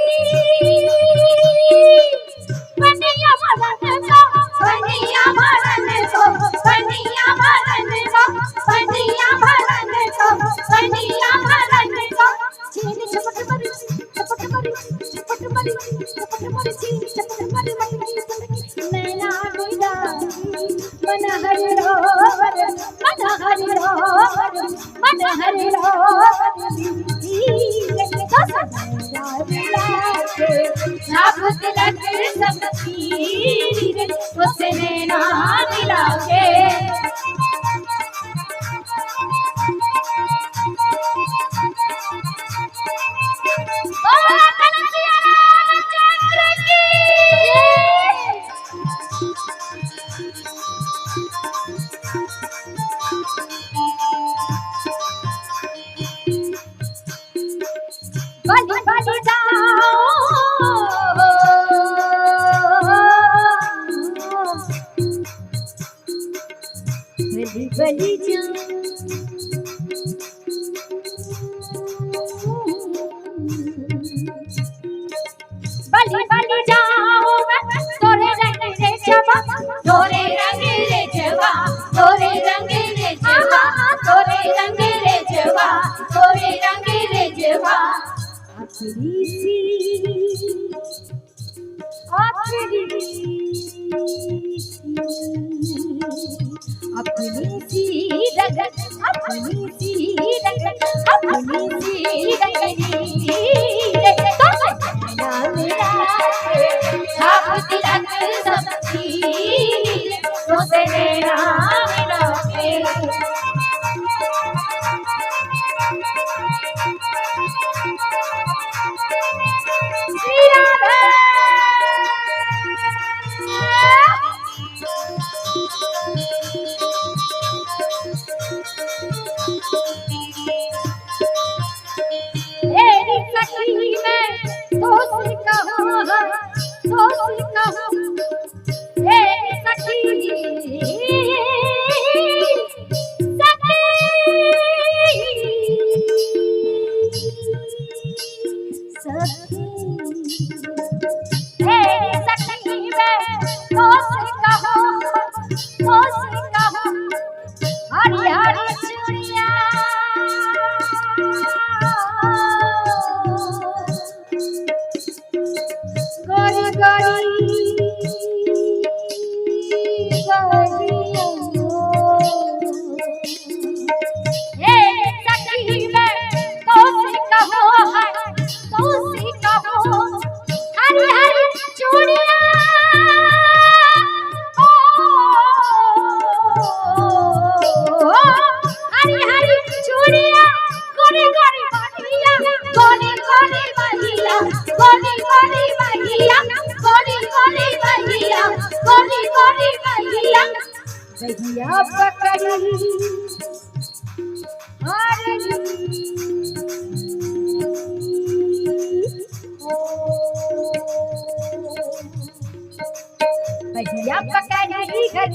पनिया भरन को, पनिया भरन को, पनिया भरन को, पनिया भरन को, पनिया भरन को। छीन झपट मारी, झपट मारी, झपट मारी, झपट मारी, छीन झपट मारी, मटकी पटकी। नैना मिला, मन हरि रो, मन हरि रो, मन हरि रो। छाप तिलक सब छीन तो से नैना मिला के। बोला कलसिया रामचंद्र की जय। बलि बलि जाओ, बलि बलि जाओ। बलि बलि जाओ, तोरे रंग रे जवा, तोरे रंग रे जवा, तोरे रंग रे जवा, तोरे रंग रे जवा, तोरे रंग रे जवा। अपनी सी, अपनी सी, अपनी सी रंग, अपनी सी रंग, अपनी सी रंग रे। तो से नैना मिला के, छाप तिलक सब छीन, तो से नैना मिला के। हरी हरी चूड़िया, गोरी गोरी बहिया। हे सखी मैं तोसे कहो है, तोसे कहो, हरी हरी चूड़िया, ओ, हरी हरी चूड़िया, गोरी गोरी बहिया, गोरी गोरी बहिया, गोरी गोरी बहिया, गोरी गोरी बहिया, गोरी गोरी बहिया। बहिया पकड़ी, अरे बहिया पकड़ी घर,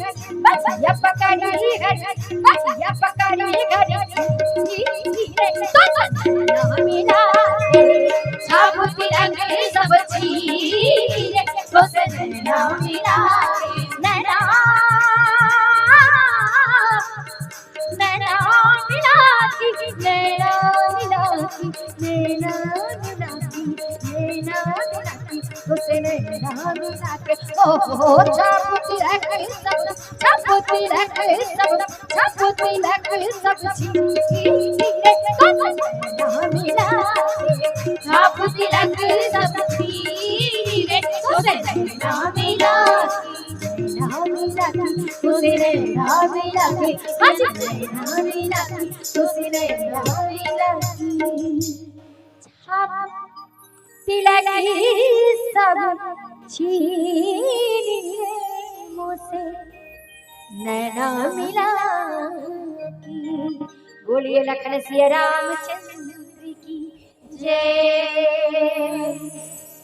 बहिया पकड़ी घर, बहिया पकड़ी घर। मिला छाप तिलक सब छीन रे, तो सजना मिला नैना, नैना मिला के, नैना मिला के, नैना मिला के, नैना मिला के, उसे नैना मिला के। ओ हो, छाप तिलक सब, छाप तिलक सब, छाप तिलक सब छीन रे, तो सजना मिला के। छाप तिलक सब छीन रे, तो सजना मिला के। नैना मिला के, तुझे नैना मिला के, आज नैना मिला के, तुझे नैना मिला के। छाप तिलक सब छीन के मोसे नैना मिला के। बोलिए लखन सिया रामचंद्र की जय।